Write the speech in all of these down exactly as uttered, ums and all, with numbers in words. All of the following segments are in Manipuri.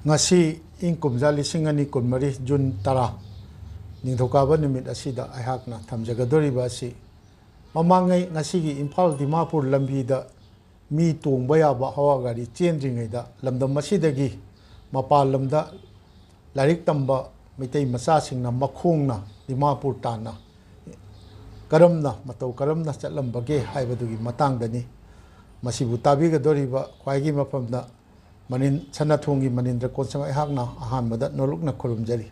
ꯉꯁꯤ ꯏꯪ ꯀꯨꯝꯖꯥ ꯂꯤꯁꯤꯡ ꯑꯅꯤ ꯀꯨꯟꯃꯔꯤ ꯖꯨꯟ ꯇꯔꯥ, ꯅꯤꯡꯊꯧꯀꯥꯕ ꯅꯨꯃꯤꯠ ꯑꯁꯤꯗ ꯑꯩꯍꯥꯛꯅ ꯊꯝꯖꯒꯗꯧꯔꯤꯕ ꯑꯁꯤ, ꯃꯃꯥꯡꯉꯩ ꯉꯁꯤꯒꯤ ꯏꯝꯐꯥꯜ ꯗꯤꯃꯥꯄꯨꯔ ꯂꯝꯕꯤꯗ ꯃꯤ ꯇꯣꯡꯕ ꯌꯥꯕ ꯍꯋꯥ ꯒꯥꯔꯤ ꯆꯦꯟꯗ꯭ꯔꯤꯉꯩꯗ, ꯂꯝꯗꯝ ꯑꯁꯤꯗꯒꯤ ꯃꯄꯥꯟ ꯂꯝꯗ ꯂꯥꯏꯔꯤꯛ ꯇꯝꯕ ꯃꯩꯇꯩ ꯃꯆꯥꯁꯤꯡꯅ ꯃꯈꯣꯡꯅ ꯗꯤꯃꯥꯄꯨꯔ ꯇꯥꯟꯅ ꯀꯔꯝꯅ, ꯃꯇꯧ ꯀꯔꯝꯅ ꯆꯠꯂꯝꯕꯒꯦ ꯍꯥꯏꯕꯗꯨꯒꯤ ꯃꯇꯥꯡꯗꯅꯤ꯫ ꯃꯁꯤꯕꯨ ꯇꯥꯕꯤꯒꯗꯧꯔꯤꯕ ꯈ꯭ꯋꯥꯏꯒꯤ ꯃꯐꯝꯗ ꯃꯅꯤꯟ, ꯁꯅꯥꯊꯣꯡꯒꯤ ꯃꯅꯤꯟꯗ꯭ꯔ ꯀꯣꯟꯁꯪ ꯑꯩꯍꯥꯛꯅ ꯑꯍꯥꯟꯕꯗ ꯅꯣꯂꯨꯛꯅ ꯈꯨꯔꯨꯝꯖꯔꯤ꯫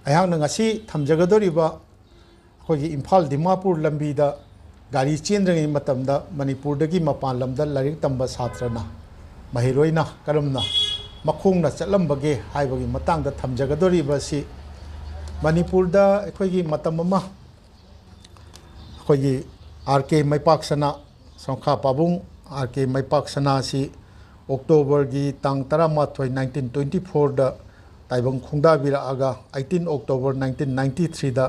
ꯑꯩꯍꯥꯛꯅ ꯉꯁꯤ ꯊꯝꯖꯒꯗꯧꯔꯤꯕ ꯑꯩꯈꯣꯏꯒꯤ ꯏꯝꯐꯥꯜ ꯗꯤꯃꯥꯄꯨꯔ ꯂꯝꯕꯤꯗ ꯒꯥꯔꯤ ꯆꯦꯟꯗ꯭ꯔꯤꯉꯩ ꯃꯇꯝꯗ ꯃꯅꯤꯄꯨꯔꯗꯒꯤ ꯃꯄꯥꯟ ꯂꯝꯗ ꯂꯥꯏꯔꯤꯛ ꯇꯝꯕ ꯁꯥꯇ꯭ꯔꯅ, ꯃꯍꯩꯔꯣꯏꯅ ꯀꯔꯝꯅ ꯃꯈꯣꯡꯅ ꯆꯠꯂꯝꯕꯒꯦ ꯍꯥꯏꯕꯒꯤ ꯃꯇꯥꯡꯗ ꯊꯝꯖꯒꯗꯧꯔꯤꯕ ꯑꯁꯤ, ꯃꯅꯤꯄꯨꯔꯗ ꯑꯩꯈꯣꯏꯒꯤ ꯃꯇꯝ ꯑꯃ ꯑꯩꯈꯣꯏꯒꯤ ꯑꯥꯔ ꯀꯦ ꯃꯩꯄꯥꯛ ꯁꯅꯥ, ꯁꯪꯈꯥ ꯄꯥꯕꯨꯡ ꯑꯥꯔ ꯀꯦ ꯃꯩꯄꯥꯛ ꯁꯅꯥ ꯑꯁꯤ ꯑꯣꯛꯇꯣꯕꯔꯒꯤ ꯇꯥꯡ ꯇꯔꯥꯃꯥꯊꯣꯏ, ꯅꯥꯏꯟꯇꯤꯟ ꯇ꯭ꯋꯦꯟꯇꯤ ꯐꯣꯔꯗ ꯇꯥꯏꯕꯪ ꯈꯣꯡꯗꯥꯕꯤꯔꯛꯑꯒ, ꯑꯩꯠꯇꯤꯟ ꯑꯣꯛꯇꯣꯕꯔ ꯅꯥꯏꯟꯇꯤꯟ ꯅꯥꯏꯟꯇꯤ ꯊ꯭ꯔꯤꯗ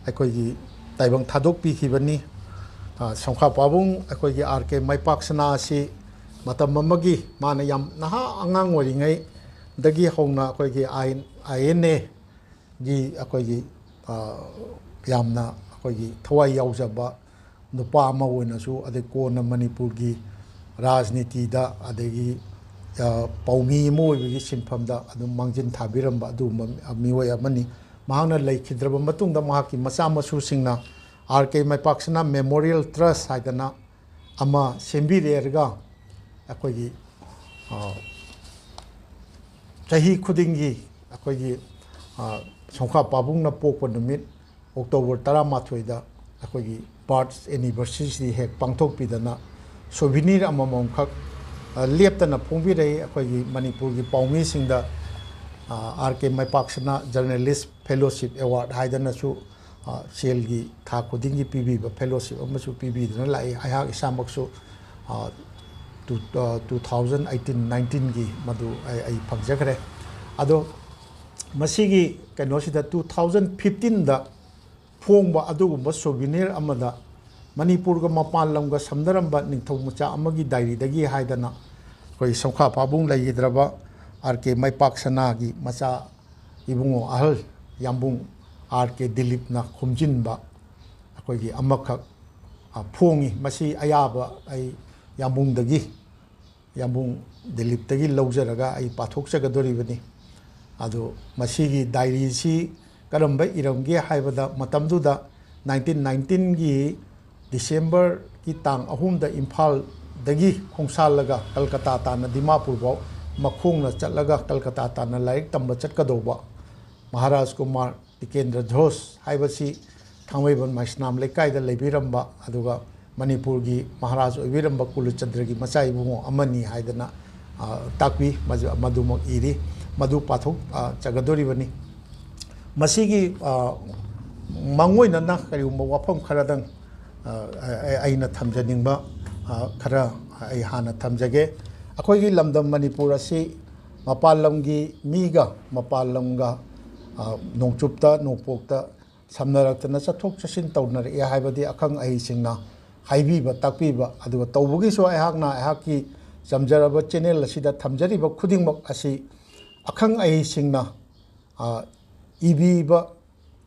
ꯑꯩꯈꯣꯏꯒꯤ ꯇꯥꯏꯕꯪ ꯊꯥꯗꯣꯛꯄꯤꯈꯤꯕꯅꯤ꯫ ꯑ, ꯁꯪꯈꯥ ꯄꯥꯕꯨꯡ ꯑꯩꯈꯣꯏꯒꯤ ꯑꯥꯔ ꯀꯦ ꯃꯩꯄꯥꯛ ꯁꯅꯥ ꯑꯁꯤ ꯃꯇꯝ ꯑꯃꯒꯤ ꯃꯥꯅ ꯌꯥꯝ ꯅꯍꯥ, ꯑꯉꯥꯡ ꯑꯣꯏꯔꯤꯉꯩꯗꯒꯤ ꯍꯧꯅ ꯑꯩꯈꯣꯏꯒꯤ ꯑꯥꯏ ꯑꯦꯟ ꯑꯦꯒꯤ ꯑꯩꯈꯣꯏꯒꯤ, ꯑ, ꯌꯥꯝꯅ ꯑꯩꯈꯣꯏꯒꯤ ꯊꯋꯥꯏ ꯌꯥꯎꯖꯕ ꯅꯨꯄꯥ ꯑꯃ ꯑꯣꯏꯅꯁꯨ, ꯑꯗꯩ ꯀꯣꯟꯅ ꯃꯅꯤꯄꯨꯔꯒꯤ ꯔꯥꯖꯅꯤꯇꯤꯗ, ꯑꯗꯒꯤ, ꯑ, ꯄꯥꯎꯃꯤ ꯑꯃ ꯑꯣꯏꯕꯒꯤ ꯁꯤꯟꯐꯝꯗ ꯑꯗꯨꯝ ꯃꯥꯡꯖꯤꯟ ꯊꯥꯕꯤꯔꯝꯕ ꯑꯗꯨꯒꯨꯝꯕ ꯃꯤꯑꯣꯏ ꯑꯃꯅꯤ꯫ ꯃꯍꯥꯛꯅ ꯂꯩꯈꯤꯗ꯭ꯔꯕ ꯃꯇꯨꯡꯗ ꯃꯍꯥꯛꯀꯤ ꯃꯆꯥ ꯃꯁꯨꯁꯤꯡꯅ ꯑꯥꯔ ꯀꯦ ꯃꯩꯄꯥꯛꯁꯅꯥ ꯃꯦꯃꯣꯔꯤꯌꯦꯜ ꯇ꯭ꯔꯁ ꯍꯥꯏꯗꯅ ꯑꯃ ꯁꯦꯝꯕꯤꯔꯦꯔꯒ, ꯑꯩꯈꯣꯏꯒꯤ, ꯑ, ꯆꯍꯤ ꯈꯨꯗꯤꯡꯒꯤ ꯑꯩꯈꯣꯏꯒꯤ, ꯑ, ꯁꯪꯈꯥ ꯄꯥꯕꯨꯡꯅ ꯄꯣꯛꯄ ꯅꯨꯃꯤꯠ ꯑꯣꯛꯇꯣꯕꯔ ꯇꯔꯥꯃꯥꯊꯣꯏꯗ ꯑꯩꯈꯣꯏꯒꯤ ꯕꯥꯔꯠ ꯑꯦꯅꯤꯚꯔꯁꯔꯤꯁꯤ ꯍꯦꯛ ꯄꯥꯡꯊꯣꯛꯄꯤꯗꯅ, ꯁꯣꯚꯤꯅꯤꯔ ꯑꯃꯃꯝꯈꯛ, ꯑ, ꯂꯦꯞꯇꯅ ꯐꯣꯡꯕꯤꯔꯛꯏ꯫ ꯑꯩꯈꯣꯏꯒꯤ ꯃꯅꯤꯄꯨꯔꯒꯤ ꯄꯥꯎꯃꯤꯁꯤꯡꯗ, ꯑ, ꯑꯥꯔ ꯀꯦ ꯃꯩꯄꯥꯛꯁꯅꯥ ꯖꯔꯅꯦꯂꯤꯁ ꯐꯦꯂꯣꯁꯤꯞ ꯑꯦꯋꯥꯔꯗ ꯍꯥꯏꯗꯅꯁꯨ, ꯑ, ꯁꯦꯜꯒꯤ ꯊꯥ ꯈꯨꯗꯤꯡꯒꯤ ꯄꯤꯕꯤꯕ ꯐꯦꯂꯣꯁꯤꯞ ꯑꯃꯁꯨ ꯄꯤꯕꯤꯗꯨꯅ ꯂꯥꯛꯏ꯫ ꯑꯩꯍꯥꯛ ꯏꯁꯥꯃꯛꯁꯨ, ꯑ, ꯇꯨ, ꯑ, ꯇꯨ ꯊꯥꯎꯖꯟ ꯑꯩꯠꯇꯤꯟ ꯅꯥꯏꯟꯇꯤꯟꯒꯤ ꯃꯗꯨ ꯑꯩ, ꯑꯩ ꯐꯪꯖꯈ꯭ꯔꯦ꯫ ꯑꯗꯣ ꯃꯁꯤꯒꯤ ꯀꯩꯅꯣꯁꯤꯗ ꯇꯨ ꯊꯥꯎꯖꯟ ꯐꯤꯐꯇꯤꯟꯗ ꯐꯣꯡꯕ ꯑꯗꯨꯒꯨꯝꯕ ꯁꯣꯚꯤꯅꯤꯔ ꯑꯃꯗ ꯃꯅꯤꯄꯨꯔꯒ ꯃꯄꯥꯟ ꯂꯝꯒ ꯁꯝꯅꯔꯝꯕ ꯅꯤꯡꯊꯧ ꯃꯆꯥ ꯑꯃꯒꯤ ꯗꯥꯏꯔꯤꯗꯒꯤ ꯍꯥꯏꯗꯅ, ꯑꯩꯈꯣꯏ ꯁꯪꯈꯥ ꯄꯥꯕꯨꯡ ꯂꯩꯈꯤꯗ꯭ꯔꯕ ꯑꯥꯔ ꯀꯦ ꯃꯩꯄꯥꯛ ꯁꯅꯥꯒꯤ ꯃꯆꯥ ꯏꯕꯨꯡꯉꯣ ꯑꯍꯜ ꯌꯥꯝꯕꯨꯡ ꯑꯥꯔ ꯀꯦ ꯗꯤꯂꯤꯞꯅ ꯈꯣꯝꯖꯤꯟꯕ ꯑꯩꯈꯣꯏꯒꯤ ꯑꯃꯈꯛ, ꯑ, ꯐꯣꯡꯉꯤ꯫ ꯃꯁꯤ ꯑꯌꯥꯕ ꯑꯩ ꯌꯥꯝꯕꯨꯡꯗꯒꯤ, ꯌꯥꯝꯕꯨꯡ ꯗꯤꯂꯤꯞꯇꯒꯤ ꯂꯧꯖꯔꯒ ꯑꯩ ꯄꯥꯊꯣꯛꯆꯒꯗꯣꯔꯤꯕꯅꯤ꯫ ꯑꯗꯨ ꯃꯁꯤꯒꯤ ꯗꯥꯏꯔꯤꯁꯤ ꯀꯔꯝꯕ ꯏꯔꯝꯒꯦ ꯍꯥꯏꯕꯗ, ꯃꯇꯝꯗꯨꯗ ꯅꯥꯏꯟꯇꯤꯟ ꯅꯥꯏꯟꯇꯤꯟꯒꯤ ꯗꯤꯁꯦꯝꯕꯔꯒꯤ ꯇꯥꯡ ꯑꯍꯨꯝꯗ ꯏꯝꯐꯥꯜꯗꯒꯤ ꯈꯣꯡꯁꯥꯜꯂꯒ ꯀꯜꯀꯇꯥ ꯇꯥꯟꯅ ꯗꯤꯃꯥꯄꯨꯔ ꯐꯥꯎ ꯃꯈꯣꯡꯅ ꯆꯠꯂꯒ ꯀꯜꯀꯇꯥ ꯇꯥꯟꯅ ꯂꯥꯏꯔꯤꯛ ꯇꯝꯕ ꯆꯠꯀꯗꯧꯕ ꯃꯍꯥꯔꯥꯖ ꯀꯨꯃꯥꯔ ꯇꯤꯀꯦꯟꯗ꯭ꯔ ꯘꯣꯁ ꯍꯥꯏꯕꯁꯤ ꯊꯥꯡꯃꯩꯕꯟ ꯃꯩꯁꯅꯥꯝ ꯂꯩꯀꯥꯏꯗ ꯂꯩꯕꯤꯔꯝꯕ, ꯑꯗꯨꯒ ꯃꯅꯤꯄꯨꯔꯒꯤ ꯃꯍꯥꯔꯥꯖ ꯑꯣꯏꯕꯤꯔꯝꯕ ꯀꯨꯂꯆꯟꯗ꯭ꯔꯒꯤ ꯃꯆꯥ ꯏꯕꯨꯡꯉꯣ ꯑꯃꯅꯤ ꯍꯥꯏꯗꯅ, ꯑ, ꯇꯥꯛꯄꯤ꯫ ꯃꯗꯨ, ꯃꯗꯨꯃꯛ ꯏꯔꯤ꯫ ꯃꯗꯨ ꯄꯥꯊꯣꯛꯆꯒꯗꯣꯔꯤꯕꯅꯤ꯫ ꯃꯁꯤꯒꯤ, ꯑ, ꯃꯥꯡꯑꯣꯏꯅꯅ ꯀꯔꯤꯒꯨꯝꯕ ꯋꯥꯐꯝ ꯈꯔꯗꯪ, ꯑ, ꯑ, ꯑꯩꯅ ꯊꯝꯖꯅꯤꯡꯕ, ꯑ, ꯈꯔ ꯑꯩ ꯍꯥꯟꯅ ꯊꯝꯖꯒꯦ꯫ ꯑꯩꯈꯣꯏꯒꯤ ꯂꯝꯗꯝ ꯃꯅꯤꯄꯨꯔ ꯑꯁꯤ ꯃꯄꯥꯟ ꯂꯝꯒꯤ ꯃꯤꯒ ꯃꯄꯥꯟ ꯂꯝꯒ, ꯑ, ꯅꯣꯡꯆꯨꯞꯇ ꯅꯣꯡꯄꯣꯛꯇ ꯁꯝꯅꯔꯛꯇꯅ ꯆꯠꯊꯣꯛ ꯆꯠꯁꯤꯟ ꯇꯧꯅꯔꯛꯑꯦ ꯍꯥꯏꯕꯗꯤ ꯑꯈꯪ ꯑꯍꯩꯁꯤꯡꯅ ꯍꯥꯏꯕꯤꯕ ꯇꯥꯛꯄꯤꯕ꯫ ꯑꯗꯨꯒ ꯇꯧꯕꯒꯤꯁꯨ ꯑꯩꯍꯥꯛꯅ ꯑꯩꯍꯥꯛꯀꯤ ꯆꯝꯖꯔꯕ ꯆꯦꯅꯦꯜ ꯑꯁꯤꯗ ꯊꯝꯖꯔꯤꯕ ꯈꯨꯗꯤꯡꯃꯛ ꯑꯁꯤ ꯑꯈꯪ ꯑꯍꯩꯁꯤꯡꯅ, ꯑ, ꯏꯕꯤꯕ,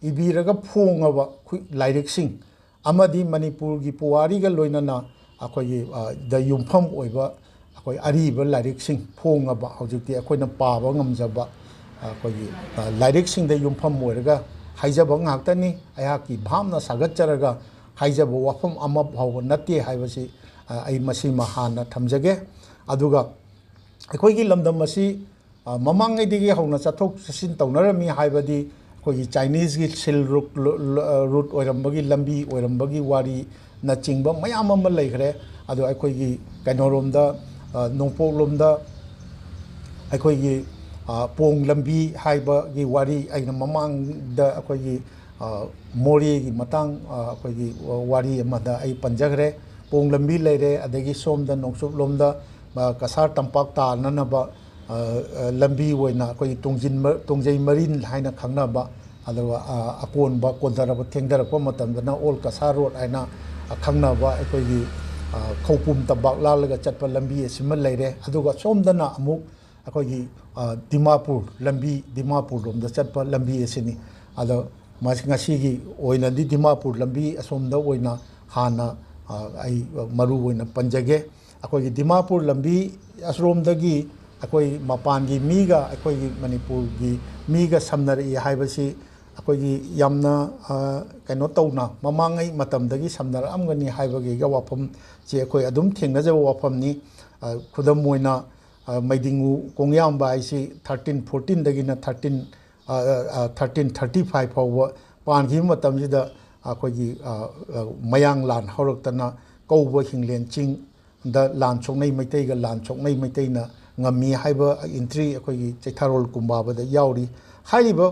ꯏꯕꯤꯔꯒ ꯐꯣꯡꯉꯕ ꯈꯨ-, ꯂꯥꯏꯔꯤꯛꯁꯤꯡ ꯑꯃꯗꯤ ꯃꯅꯤꯄꯨꯔꯒꯤ ꯄꯨꯋꯥꯔꯤꯒ ꯂꯣꯏꯅꯅ ꯑꯩꯈꯣꯏꯒꯤ, ꯑ, ꯗ ꯌꯨꯝꯐꯝ ꯑꯣꯏꯕ ꯑꯩꯈꯣꯏ ꯑꯔꯤꯕ ꯂꯥꯏꯔꯤꯛꯁꯤꯡ ꯐꯣꯡꯉꯕ, ꯍꯧꯖꯤꯛꯇꯤ ꯑꯩꯈꯣꯏꯅ ꯄꯥꯕ ꯉꯝꯖꯕ ꯑꯩꯈꯣꯏꯒꯤ, ꯑ, ꯂꯥꯏꯔꯤꯛꯁꯤꯡꯗ ꯌꯨꯝꯐꯝ ꯑꯣꯏꯔꯒ ꯍꯥꯏꯖꯕ ꯉꯥꯛꯇꯅꯤ꯫ ꯑꯩꯍꯥꯛꯀꯤ ꯚꯥꯞꯅ ꯁꯥꯒꯠꯆꯔꯒ ꯍꯥꯏꯖꯕ ꯋꯥꯐꯝ ꯑꯃ ꯐꯥꯎꯕ ꯅꯠꯇꯦ ꯍꯥꯏꯕꯁꯤ, ꯑ, ꯑꯩ ꯃꯁꯤꯃ ꯍꯥꯟꯅ ꯊꯝꯖꯒꯦ꯫ ꯑꯗꯨꯒ ꯑꯩꯈꯣꯏꯒꯤ ꯂꯝꯗꯝ ꯑꯁꯤ, ꯑ, ꯃꯃꯥꯡꯉꯩꯗꯒꯤ ꯍꯧꯅ ꯆꯠꯊꯣꯛ ꯆꯠꯁꯤꯟ ꯇꯧꯅꯔꯝꯃꯤ ꯍꯥꯏꯕꯗꯤ ꯑꯩꯈꯣꯏꯒꯤ ꯆꯥꯏꯅꯤꯁꯒꯤ ꯁꯤꯜ ꯔꯨꯠ, ꯔꯨꯠ ꯑꯣꯏꯔꯝꯕꯒꯤ, ꯂꯝꯕꯤ ꯑꯣꯏꯔꯝꯕꯒꯤ ꯋꯥꯔꯤꯅꯆꯤꯡꯕ ꯃꯌꯥꯝ ꯑꯃ ꯂꯩꯈ꯭ꯔꯦ꯫ ꯑꯗꯣ ꯑꯩꯈꯣꯏꯒꯤ ꯀꯩꯅꯣꯔꯣꯝꯗ, ꯑ, ꯅꯣꯡꯄꯣꯛꯂꯣꯝꯗ ꯑꯩꯈꯣꯏꯒꯤ, ꯑ, ꯄꯣꯡ ꯂꯝꯕꯤ ꯍꯥꯏꯕꯒꯤ ꯋꯥꯔꯤ ꯑꯩꯅ ꯃꯃꯥꯡꯗ ꯑꯩꯈꯣꯏꯒꯤ, ꯑ, ꯃꯣꯔꯦꯒꯤ ꯃꯇꯥꯡ, ꯑ, ꯑꯩꯈꯣꯏꯒꯤ ꯋꯥꯔꯤ ꯑꯃꯗ ꯑꯩ ꯄꯟꯖꯈ꯭ꯔꯦ꯫ ꯄꯣꯡ ꯂꯝꯕꯤ ꯂꯩꯔꯦ, ꯑꯗꯒꯤ ꯁꯣꯝꯗ ꯅꯣꯡꯆꯨꯞꯂꯣꯝꯗ, ꯑ, ꯀꯁꯥꯔ ꯇꯝꯄꯥꯛ ꯇꯥꯅꯅꯕ, ꯑ, ꯑ, ꯂꯝꯕꯤ ꯑꯣꯏꯅ ꯑꯩꯈꯣꯏꯒꯤ ꯇꯣꯡꯖꯤꯟ ꯃ-, ꯇꯣꯡꯖꯩ ꯃꯔꯤꯜ ꯍꯥꯏꯅ ꯈꯪꯅꯕ, ꯑꯗꯨꯒ, ꯑ, ꯑꯀꯣꯟꯕ ꯀꯣꯟꯊꯔꯛꯄ, ꯊꯦꯡꯊꯔꯛꯄ ꯃꯇꯝꯗꯅ ꯑꯣꯜ ꯀꯁꯥꯔ ꯔꯣꯗ ꯍꯥꯏꯅ, ꯑ, ꯈꯪꯅꯕ ꯑꯩꯈꯣꯏꯒꯤ, ꯑ, ꯈꯧꯄꯨꯝ ꯇꯝꯄꯥꯛ ꯂꯥꯜꯂꯒ ꯆꯠꯄ ꯂꯝꯕꯤ ꯑꯁꯤꯃ ꯂꯩꯔꯦ꯫ ꯑꯗꯨꯒ ꯁꯣꯝꯗꯅ ꯑꯃꯨꯛ ꯑꯩꯈꯣꯏꯒꯤ ꯗꯤꯃꯥꯄꯨꯔ ꯂꯝꯕꯤ, ꯗꯤꯃꯥꯄꯨꯔ ꯂꯣꯝꯗ ꯆꯠꯄ ꯂꯝꯕꯤ ꯑꯁꯤꯅꯤ꯫ ꯑꯗꯣ ꯉꯁꯤꯒꯤ ꯑꯣꯏꯅꯗꯤ ꯗꯤꯃꯥꯄꯨꯔ ꯂꯝꯕꯤ ꯑꯁꯣꯝꯗ ꯑꯣꯏꯅ ꯍꯥꯟꯅ ꯑꯩ ꯃꯔꯨ ꯑꯣꯏꯅ ꯄꯟꯖꯒꯦ꯫ ꯑꯩꯈꯣꯏꯒꯤ ꯗꯤꯃꯥꯄꯨꯔ ꯂꯝꯕꯤ ꯑꯁꯣꯝꯗꯒꯤ ꯑꯩꯈꯣꯏ ꯃꯄꯥꯟꯒꯤ ꯃꯤꯒ ꯑꯩꯈꯣꯏꯒꯤ ꯃꯅꯤꯄꯨꯔꯒꯤ ꯃꯤꯒ ꯁꯝꯅꯔꯛꯏ ꯍꯥꯏꯕꯁꯤ ꯑꯩꯈꯣꯏꯒꯤ ꯌꯥꯝꯅ ꯀꯩꯅꯣ ꯇꯧꯅ ꯃꯃꯥꯡꯉꯩ ꯃꯇꯝꯗꯒꯤ ꯁꯝꯅꯔꯛꯑꯝꯒꯅꯤ ꯍꯥꯏꯕꯒꯤꯒ ꯋꯥꯐꯝꯁꯤ ꯑꯩꯈꯣꯏ ꯑꯗꯨꯝ ꯊꯦꯡꯅꯖꯕ ꯋꯥꯐꯝꯅꯤ꯫ ꯈꯨꯗꯝ ꯑꯣꯏꯅ ꯃꯩꯗꯤꯡꯉꯨ ꯀꯣꯡꯌꯥꯝꯕ ꯍꯥꯏꯁꯤ ꯊꯥꯔꯇꯤꯟ ꯐꯣꯔꯇꯤꯟꯗꯒꯤꯅ ꯊꯥꯔꯇꯤꯟ ꯊꯥꯔꯇꯤꯟ ꯊꯥꯔꯇꯤ ꯐꯥꯏꯚ ꯐꯥꯎꯕ ꯄꯥꯟꯈꯤꯕ ꯃꯇꯝꯁꯤꯗ ꯑꯩꯈꯣꯏꯒꯤ ꯃꯌꯥꯡ ꯂꯥꯟ ꯍꯧꯔꯛꯇꯅ ꯀꯧꯕ ꯍꯤꯡꯂꯦꯟ ꯆꯤꯡꯗ ꯂꯥꯟ ꯁꯣꯛꯅꯩ, ꯃꯩꯇꯩꯒ ꯂꯥꯟ ꯁꯣꯛꯅꯩ, ꯃꯩꯇꯩꯅ ꯉꯝꯃꯤ ꯍꯥꯏꯕ entry ꯑꯩꯈꯣꯏꯒꯤ ꯆꯩꯊꯥꯔꯣꯜ ꯀꯨꯝꯕꯥꯕꯗ ꯌꯥꯎꯔꯤ꯫ ꯍꯥꯏꯔꯤꯕ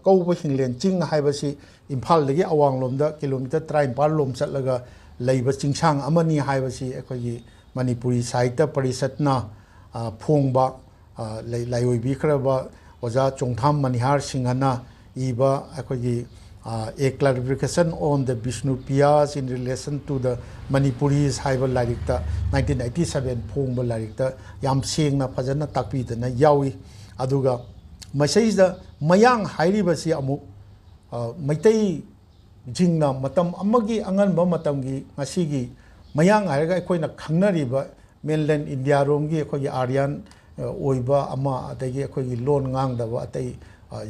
ꯀꯧꯕ ꯍꯤꯡꯂꯦꯟ ꯆꯤꯡ ꯍꯥꯏꯕꯁꯤ ꯏꯝꯐꯥꯜꯗꯒꯤ ꯑꯋꯥꯡꯂꯣꯝꯗ ꯀꯤꯂꯣꯃꯤꯇꯔ ꯇꯔꯥꯅꯤꯄꯥꯜ ꯂꯣꯝ ꯆꯠꯂꯒ ꯂꯩꯕ ꯆꯤꯡꯁꯥꯡ ꯑꯃꯅꯤ ꯍꯥꯏꯕꯁꯤ ꯑꯩꯈꯣꯏꯒꯤ ꯃꯅꯤꯄꯨꯔꯤ ꯁꯥꯍꯤꯇ꯭ꯌ ꯄꯔꯤꯁꯠꯅ ꯐꯣꯡꯕ, ꯂꯥꯏꯑꯣꯏꯕꯤꯈ꯭ꯔꯕ ꯑꯣꯖꯥ ꯆꯣꯡꯊꯥꯝ ꯃꯅꯤꯍꯥꯔ ꯁꯤꯡꯍꯅ ꯏꯕ ꯑꯩꯈꯣꯏꯒꯤ A Clarification on the Bishnupriyas in Relation to the Manipuris ꯍꯥꯏꯕ ꯂꯥꯏꯔꯤꯛꯇ, ꯅꯥꯏꯟꯇꯤꯟ ꯑꯩꯠꯇꯤ ꯁꯚꯦꯟ ꯐꯣꯡꯕ ꯂꯥꯏꯔꯤꯛꯇ ꯌꯥꯝ ꯁꯦꯡꯅ ꯐꯖꯅ ꯇꯥꯛꯄꯤꯗꯅ ꯌꯥꯎꯏ꯫ ꯑꯗꯨꯒ ꯃꯁꯤꯗꯩꯁꯤꯗ ꯃꯌꯥꯡ ꯍꯥꯏꯔꯤꯕꯁꯤ ꯑꯃꯨꯛ ꯃꯩꯇꯩꯁꯤꯡꯅ ꯃꯇꯝ ꯑꯃꯒꯤ ꯑꯉꯟꯕ ꯃꯇꯝꯒꯤ ꯉꯁꯤꯒꯤ ꯃꯌꯥꯡ ꯍꯥꯏꯔꯒ ꯑꯩꯈꯣꯏꯅ ꯈꯪꯅꯔꯤꯕ mainland ꯏꯟꯗꯤꯌꯥꯔꯣꯝꯒꯤ ꯑꯩꯈꯣꯏꯒꯤ ꯑꯥꯔꯤꯌꯥꯟ ꯑꯣꯏꯕ ꯑꯃ, ꯑꯗꯒꯤ ꯑꯩꯈꯣꯏꯒꯤ ꯂꯣꯟ ꯉꯥꯡꯗꯕ ꯑꯇꯩ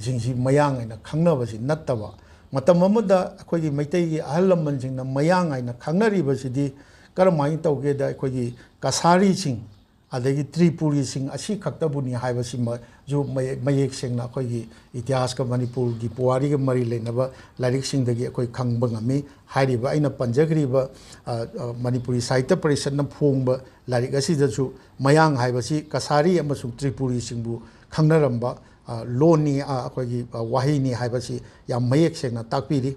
ꯁꯤꯡꯁꯤ ꯃꯌꯥꯡ ꯍꯥꯏꯅ ꯈꯪꯅꯕꯁꯤ ꯅꯠꯇꯕ, ꯃꯇꯝ ꯑꯃꯗ ꯑꯩꯈꯣꯏꯒꯤ ꯃꯩꯇꯩꯒꯤ ꯑꯍꯜ ꯂꯃꯟꯁꯤꯡꯅ ꯃꯌꯥꯡ ꯍꯥꯏꯅ ꯈꯪꯅꯔꯤꯕꯁꯤꯗꯤ ꯀꯔꯝꯍꯥꯏꯅ ꯇꯧꯒꯦꯗ, ꯑꯩꯈꯣꯏꯒꯤ ꯀꯁꯥꯔꯤꯁꯤꯡ ꯑꯗꯒꯤ ꯇ꯭ꯔꯤꯄꯨꯔꯤꯁꯤꯡ ꯑꯁꯤ ꯈꯛꯇꯕꯨꯅꯤ ꯍꯥꯏꯕꯁꯤꯃꯁꯨ ꯃꯌꯦꯛ ꯁꯦꯡꯅ ꯑꯩꯈꯣꯏꯒꯤ ꯏꯇꯤꯍꯥꯁꯀ ꯃꯅꯤꯄꯨꯔꯒꯤ ꯄꯨꯋꯥꯔꯤꯒ ꯃꯔꯤ ꯂꯩꯅꯕ ꯂꯥꯏꯔꯤꯛꯁꯤꯡꯗꯒꯤ ꯑꯩꯈꯣꯏ ꯈꯪꯕ ꯉꯝꯃꯤ꯫ ꯍꯥꯏꯔꯤꯕ ꯑꯩꯅ ꯄꯟꯖꯈ꯭ꯔꯤꯕ ꯃꯅꯤꯄꯨꯔꯤ ꯁꯥꯍꯤꯇ꯭ꯌ ꯄꯔꯤꯁꯠꯅ ꯐꯣꯡꯕ ꯂꯥꯏꯔꯤꯛ ꯑꯁꯤꯗꯁꯨ ꯃꯌꯥꯡ ꯍꯥꯏꯕꯁꯤ ꯀꯁꯥꯔꯤ ꯑꯃꯁꯨꯡ ꯇ꯭ꯔꯤꯄꯨꯔꯤꯁꯤꯡꯕꯨ ꯈꯪꯅꯔꯝꯕ ꯂꯣꯟꯅꯤ, ꯑꯩꯈꯣꯏꯒꯤ ꯋꯥꯍꯩꯅꯤ ꯍꯥꯏꯕꯁꯤ ꯌꯥꯝ ꯃꯌꯦꯛ ꯁꯦꯡꯅ ꯇꯥꯛꯄꯤꯔꯤ꯫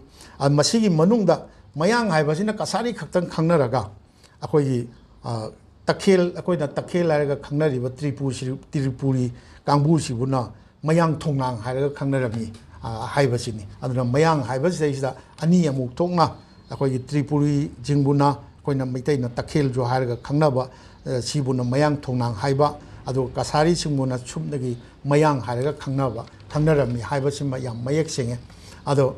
ꯃꯁꯤꯒꯤ ꯃꯅꯨꯡꯗ ꯃꯌꯥꯡ ꯍꯥꯏꯕꯁꯤꯅ ꯀꯁꯥꯔꯤ ꯈꯛꯇꯪ ꯈꯪꯅꯔꯒ ꯑꯩꯈꯣꯏꯒꯤ ꯇꯈꯦꯜ, ꯑꯩꯈꯣꯏꯅ ꯇꯈꯦꯜ ꯍꯥꯏꯔꯒ ꯈꯪꯅꯔꯤꯕ ꯇ꯭ꯔꯤꯄꯨꯔꯤ ꯀꯥꯡꯕꯨꯁꯤꯕꯨꯅ ꯃꯌꯥꯡ ꯊꯣꯡꯅꯥꯡ ꯍꯥꯏꯔꯒ ꯈꯪꯅꯔꯝꯃꯤ ꯍꯥꯏꯕꯁꯤꯅꯤ꯫ ꯑꯗꯨꯅ ꯃꯌꯥꯡ ꯍꯥꯏꯕꯁꯤꯗꯩꯁꯤꯗ ꯑꯅꯤ ꯑꯃꯨꯛ ꯊꯣꯛꯅ ꯑꯩꯈꯣꯏꯒꯤ ꯇ꯭ꯔꯤꯄꯨꯔꯤꯁꯤꯡꯕꯨꯅ ꯑꯩꯈꯣꯏꯅ ꯃꯩꯇꯩꯅ ꯇꯈꯦꯜꯁꯨ ꯍꯥꯏꯔꯒ ꯈꯪꯅꯕ, ꯁꯤꯕꯨꯅ ꯃꯌꯥꯡ ꯊꯣꯡꯅꯥꯡ ꯍꯥꯏꯕ, ꯑꯗꯨꯒ ꯀꯁꯥꯔꯤꯁꯤꯡꯕꯨꯅ ꯁꯨꯞꯅꯒꯤ ꯃꯌꯥꯡ ꯍꯥꯏꯔꯒ ꯈꯪꯅꯕ, ꯈꯪꯅꯔꯝꯃꯤ ꯍꯥꯏꯕꯁꯤꯃ ꯌꯥꯝ ꯃꯌꯦꯛ ꯁꯦꯡꯉꯦ꯫ ꯑꯗꯣ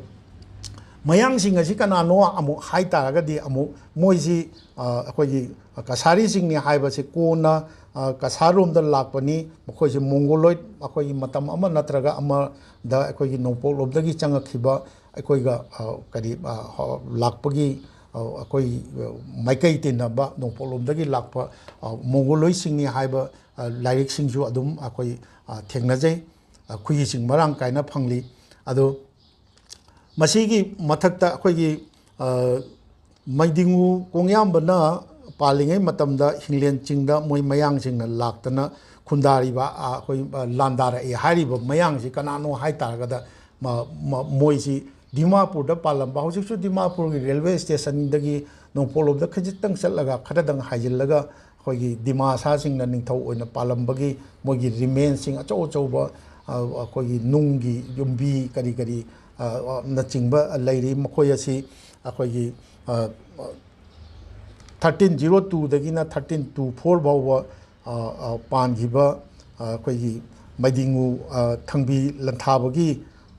ꯃꯌꯥꯡꯁꯤꯡ ꯑꯁꯤ ꯀꯅꯥꯅꯣ ꯑꯃꯨꯛ ꯍꯥꯏ ꯇꯥꯔꯒꯗꯤ, ꯑꯃꯨꯛ ꯃꯣꯏꯁꯤ, ꯑ, ꯑꯩꯈꯣꯏꯒꯤ ꯀꯁꯥꯔꯤꯁꯤꯡꯅꯤ ꯍꯥꯏꯕꯁꯤ ꯀꯣꯟꯅ, ꯑ, ꯀꯁꯥꯔꯔꯣꯝꯗ ꯂꯥꯛꯄꯅꯤ꯫ ꯃꯈꯣꯏꯁꯤ ꯃꯣꯡꯒꯣꯂꯣꯏꯗ, ꯑꯩꯈꯣꯏꯒꯤ ꯃꯇꯝ ꯑꯃ ꯅꯠꯇ꯭ꯔꯒ ꯑꯃꯗ ꯑꯩꯈꯣꯏꯒꯤ ꯅꯣꯡꯄꯣꯛꯂꯣꯝꯗꯒꯤ ꯆꯪꯉꯛꯈꯤꯕ ꯑꯩꯈꯣꯏꯒ, ꯑ, ꯀꯔꯤ, ꯑ, ꯍ-, ꯂꯥꯛꯄꯒꯤ, ꯑ, ꯑꯩꯈꯣꯏ, ꯑ, ꯃꯥꯏꯀꯩ ꯇꯤꯟꯅꯕ ꯅꯣꯡꯄꯣꯛꯂꯣꯝꯗꯒꯤ ꯂꯥꯛꯄ, ꯑ, ꯃꯣꯡꯒꯣꯂꯣꯏꯁꯤꯡꯅꯤ ꯍꯥꯏꯕ, ꯑ, ꯂꯥꯏꯔꯤꯛꯁꯤꯡꯁꯨ ꯑꯗꯨꯝ ꯑꯩꯈꯣꯏ, ꯑ, ꯊꯦꯡꯅꯖꯩ꯫ ꯑ, ꯈꯨꯍꯤꯁꯤꯡ ꯃꯔꯥꯡ ꯀꯥꯏꯅ ꯐꯪꯂꯤ꯫ ꯑꯗꯣ ꯃꯁꯤꯒꯤ ꯃꯊꯛꯇ ꯑꯩꯈꯣꯏꯒꯤ, ꯑ, ꯃꯩꯗꯤꯡꯉꯨ ꯀꯣꯡꯌꯥꯝꯕꯅ ꯄꯥꯜꯂꯤꯉꯩ ꯃꯇꯝꯗ ꯍꯤꯡꯂꯦꯟ ꯆꯤꯡꯗ ꯃꯣꯏ ꯃꯌꯥꯡꯁꯤꯡꯅ ꯂꯥꯛꯇꯅ ꯈꯨꯟꯗꯥꯔꯤꯕ, ꯑ, ꯑꯩꯈꯣꯏ, ꯑ, ꯂꯥꯟꯗꯥꯔꯛꯑꯦ ꯍꯥꯏꯔꯤꯕ ꯃꯌꯥꯡꯁꯤ ꯀꯅꯥꯅꯣ ꯍꯥꯏ ꯇꯥꯔꯒꯗ, ꯃ-, ꯃ-, ꯃꯣꯏꯁꯤ ꯗꯤꯃꯥꯄꯨꯔꯗ ꯄꯥꯜꯂꯝꯕ, ꯍꯧꯖꯤꯛꯁꯨ ꯗꯤꯃꯥꯄꯨꯔꯒꯤ ꯔꯦꯜꯋꯦ ꯁ꯭ꯇꯦꯁꯟꯗꯒꯤ ꯅꯣꯡꯄꯣꯛꯂꯣꯝꯗ ꯈꯖꯤꯛꯇꯪ ꯆꯠꯂꯒ, ꯈꯔꯗꯪ ꯍꯥꯏꯖꯤꯜꯂꯒ ꯑꯩꯈꯣꯏꯒꯤ ꯗꯤꯃꯥꯁꯥꯁꯤꯡꯅ ꯅꯤꯡꯊꯧ ꯑꯣꯏꯅ ꯄꯥꯜꯂꯝꯕꯒꯤ ꯃꯣꯏꯒꯤ ꯔꯤꯃꯦꯟꯁꯤꯡ ꯑꯆꯧ ꯑꯆꯧꯕ, ꯑ, ꯑꯩꯈꯣꯏꯒꯤ ꯅꯨꯡꯒꯤ ꯌꯨꯝꯕꯤ ꯀꯔꯤ ꯀꯔꯤ, ꯑ, ꯑ, ꯅꯆꯤꯡꯕ ꯂꯩꯔꯤ꯫ ꯃꯈꯣꯏ ꯑꯁꯤ ꯑꯩꯈꯣꯏꯒꯤ, ꯑ, ꯊꯥꯔꯇꯤꯟ ꯖꯤꯔꯣ ꯇꯨꯗꯒꯤꯅ ꯊꯥꯔꯇꯤꯟ ꯇꯨ ꯐꯣꯔ ꯐꯥꯎꯕ, ꯑ, ꯑ, ꯄꯥꯟꯈꯤꯕ, ꯑ, ꯑꯩꯈꯣꯏꯒꯤ ꯃꯩꯗꯤꯡꯉꯨ, ꯑ, ꯊꯪꯕꯤ ꯂꯟꯊꯥꯕꯒꯤ,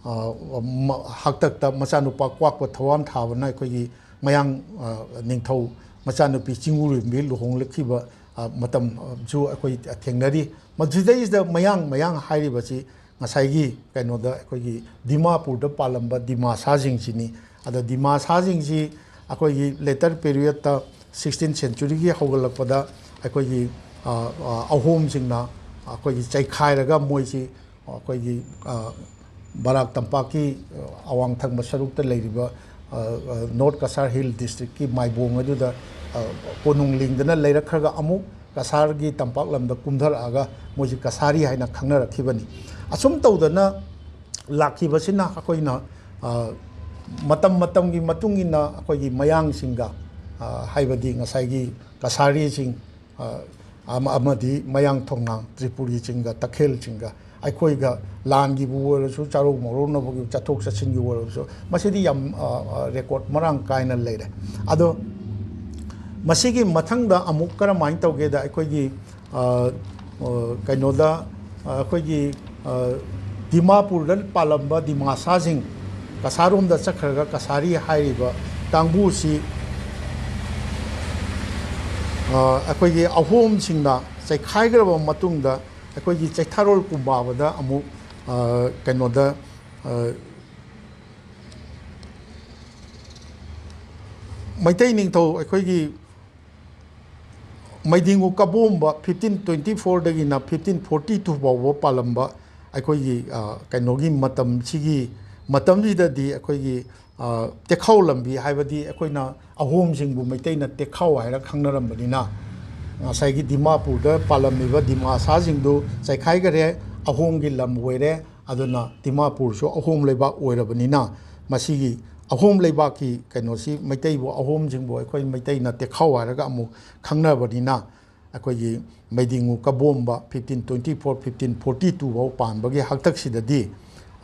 ꯑ, ꯃ-, ꯍꯥꯛꯇꯛꯇ ꯃꯆꯥꯅꯨꯄꯥ ꯀ꯭ꯋꯥꯛꯄ ꯊꯋꯥꯟ ꯊꯥꯕꯅ ꯑꯩꯈꯣꯏꯒꯤ ꯃꯌꯥꯡ, ꯑ, ꯅꯤꯡꯊꯧ ꯃꯆꯥꯅꯨꯄꯤ ꯆꯤꯡꯉꯨꯔꯦꯝꯕꯤ ꯂꯨꯍꯣꯡꯂꯛꯈꯤꯕ, ꯑ, ꯃꯇꯝꯁꯨ ꯑꯩꯈꯣꯏ ꯊꯦꯡꯅꯔꯤ꯫ ꯃꯗꯨꯗꯩꯁꯤꯗ ꯃꯌꯥꯡ, ꯃꯌꯥꯡ ꯍꯥꯏꯔꯤꯕꯁꯤ ꯉꯁꯥꯏꯒꯤ ꯀꯩꯅꯣꯗ ꯑꯩꯈꯣꯏꯒꯤ ꯗꯤꯃꯥꯄꯨꯔꯗ ꯄꯥꯜꯂꯝꯕ ꯗꯤꯃꯥꯁꯥꯁꯤꯡꯁꯤꯅꯤ꯫ ꯑꯗ ꯗꯤꯃꯥꯁꯥꯁꯤꯡꯁꯤ ꯑꯩꯈꯣꯏꯒꯤ later periodꯇ, sixteenth centuryꯒꯤ ꯍꯧꯒꯠꯂꯛꯄꯗ ꯑꯩꯈꯣꯏꯒꯤ, ꯑ, ꯑ, ꯑꯍꯣꯝꯁꯤꯡꯅ ꯑꯩꯈꯣꯏꯒꯤ ꯆꯩꯈꯥꯏꯔꯒ ꯃꯣꯏꯁꯤ ꯑꯩꯈꯣꯏꯒꯤ, ꯑ, ꯕꯔꯥꯛ ꯇꯝꯄꯥꯛꯀꯤ, ꯑ, ꯑꯋꯥꯡ ꯊꯪꯕ ꯁꯔꯨꯛꯇ ꯂꯩꯔꯤꯕ, ꯑ, ꯑ, North Cachar Hill Districtꯀꯤ ꯃꯥꯏꯕꯣꯡ ꯑꯗꯨꯗ, ꯑ, ꯀꯣꯅꯨꯡ ꯂꯤꯡꯗꯅ ꯂꯩꯔꯛꯈ꯭ꯔꯒ ꯑꯃꯨꯛ ꯀꯁꯥꯔꯒꯤ ꯇꯝꯄꯥꯛ ꯂꯝꯗ ꯀꯨꯝꯊꯔꯛꯑꯒ ꯃꯣꯏꯁꯤ ꯀꯁꯥꯔꯤ ꯍꯥꯏꯅ ꯈꯪꯅꯔꯛꯈꯤꯕꯅꯤ꯫ ꯑꯁꯨꯝ ꯇꯧꯗꯅ ꯂꯥꯛꯈꯤꯕꯁꯤꯅ ꯑꯩꯈꯣꯏꯅ, ꯑ, ꯃꯇꯝ ꯃꯇꯝꯒꯤ ꯃꯇꯨꯡ ꯏꯟꯅ ꯑꯩꯈꯣꯏꯒꯤ ꯃꯌꯥꯡꯁꯤꯡꯒ, ꯑ, ꯍꯥꯏꯕꯗꯤ ꯉꯁꯥꯏꯒꯤ ꯀꯁꯥꯔꯤꯁꯤꯡ, ꯑ, ꯑꯃ-, ꯑꯃꯗꯤ ꯃꯌꯥꯡ ꯊꯣꯡꯅꯥꯡ ꯇ꯭ꯔꯤꯄꯨꯔꯤꯁꯤꯡꯒ ꯇꯈꯦꯜꯁꯤꯡꯒ ꯑꯩꯈꯣꯏꯒ ꯂꯥꯟꯒꯤꯕꯨ ꯑꯣꯏꯔꯁꯨ, ꯆꯥꯔꯧ ꯃꯧꯔꯧꯅꯕꯒꯤ ꯆꯠꯊꯣꯛ ꯆꯠꯁꯤꯟꯒꯤ ꯑꯣꯏꯔꯁꯨ, ꯃꯁꯤꯗꯤ ꯌꯥꯝ, ꯑ, ꯑ, record ꯃꯔꯥꯡ ꯀꯥꯏꯅ ꯂꯩꯔꯦ꯫ ꯑꯗꯣ ꯃꯁꯤꯒꯤ ꯃꯊꯪꯗ ꯑꯃꯨꯛ ꯀꯔꯝꯍꯥꯏꯅ ꯇꯧꯒꯦꯗ, ꯑꯩꯈꯣꯏꯒꯤ, ꯑ, ꯑ, ꯀꯩꯅꯣꯗ, ꯑ, ꯑꯩꯈꯣꯏꯒꯤ, ꯑ, ꯗꯤꯃꯥꯄꯨꯔꯗ ꯄꯥꯜꯂꯝꯕ ꯗꯤꯃꯥꯁꯥꯁꯤꯡ ꯀꯁꯥꯔꯣꯝꯗ ꯆꯠꯈ꯭ꯔꯒ ꯀꯁꯥꯔꯤ ꯍꯥꯏꯔꯤꯕ ꯀꯥꯡꯕꯨꯁꯤ, ꯑ, ꯑꯩꯈꯣꯏꯒꯤ ꯑꯍꯣꯝꯁꯤꯡꯅ ꯆꯩꯈꯥꯏꯈ꯭ꯔꯕ ꯃꯇꯨꯡꯗ ꯑꯩꯈꯣꯏꯒꯤ ꯆꯩꯊꯥꯔꯣꯜ ꯀꯨꯝꯕꯥꯕꯗ ꯑꯃꯨꯛ, ꯑ, ꯀꯩꯅꯣꯗ, ꯑ, ꯃꯩꯇꯩ ꯅꯤꯡꯊꯧ ꯑꯩꯈꯣꯏꯒꯤ ꯃꯩꯗꯤꯡꯉꯨ ꯀꯕꯣꯝꯕ ꯐꯤꯐꯇꯤꯟ ꯇ꯭ꯋꯦꯟꯇꯤ ꯐꯣꯔꯗꯒꯤꯅ ꯐꯤꯐꯇꯤꯟ ꯐꯣꯔꯇꯤ ꯇꯨ ꯐꯥꯎꯕ ꯄꯥꯜꯂꯝꯕ ꯑꯩꯈꯣꯏꯒꯤ, ꯑ, ꯀꯩꯅꯣꯒꯤ ꯃꯇꯝꯁꯤꯒꯤ, ꯃꯇꯝꯁꯤꯗꯗꯤ ꯑꯩꯈꯣꯏꯒꯤ, ꯑ, ꯇꯦꯈꯥꯎ ꯂꯝꯕꯤ ꯍꯥꯏꯕꯗꯤ ꯑꯩꯈꯣꯏꯅ ꯑꯍꯣꯝꯁꯤꯡꯕꯨ ꯃꯩꯇꯩꯅ ꯇꯦꯈꯥꯎ ꯍꯥꯏꯔ ꯈꯪꯅꯔꯝꯕꯅꯤꯅ, ꯉꯁꯥꯏꯒꯤ ꯗꯤꯃꯥꯄꯨꯔꯗ ꯄꯥꯜꯂꯝꯃꯤꯕ ꯗꯤꯃꯥꯁꯥꯁꯤꯡꯗꯨ ꯆꯩꯈꯥꯏꯈꯔꯦ, ꯑꯍꯣꯝꯒꯤ ꯂꯝ ꯑꯣꯏꯔꯦ꯫ ꯑꯗꯨꯅ ꯗꯤꯃꯥꯄꯨꯔꯁꯨ ꯑꯍꯣꯝ ꯂꯩꯕꯥꯛ ꯑꯣꯏꯔꯕꯅꯤꯅ, ꯃꯁꯤꯒꯤ ꯑꯍꯣꯝ ꯂꯩꯕꯥꯛꯀꯤ ꯀꯩꯅꯣꯁꯤ, ꯃꯩꯇꯩꯕꯨ, ꯑꯍꯣꯝꯁꯤꯡꯕꯨ ꯑꯩꯈꯣꯏ ꯃꯩꯇꯩꯅ ꯇꯦꯈꯥꯎ ꯍꯥꯏꯔꯒ ꯑꯃꯨꯛ ꯈꯪꯅꯕꯅꯤꯅ, ꯑꯩꯈꯣꯏꯒꯤ ꯃꯩꯗꯤꯡꯉꯨ Kabomba fifteen twenty four, fifteen forty two ꯐꯥꯎ ꯄꯥꯟꯕꯒꯤ ꯍꯥꯛꯇꯛꯁꯤꯗꯗꯤ,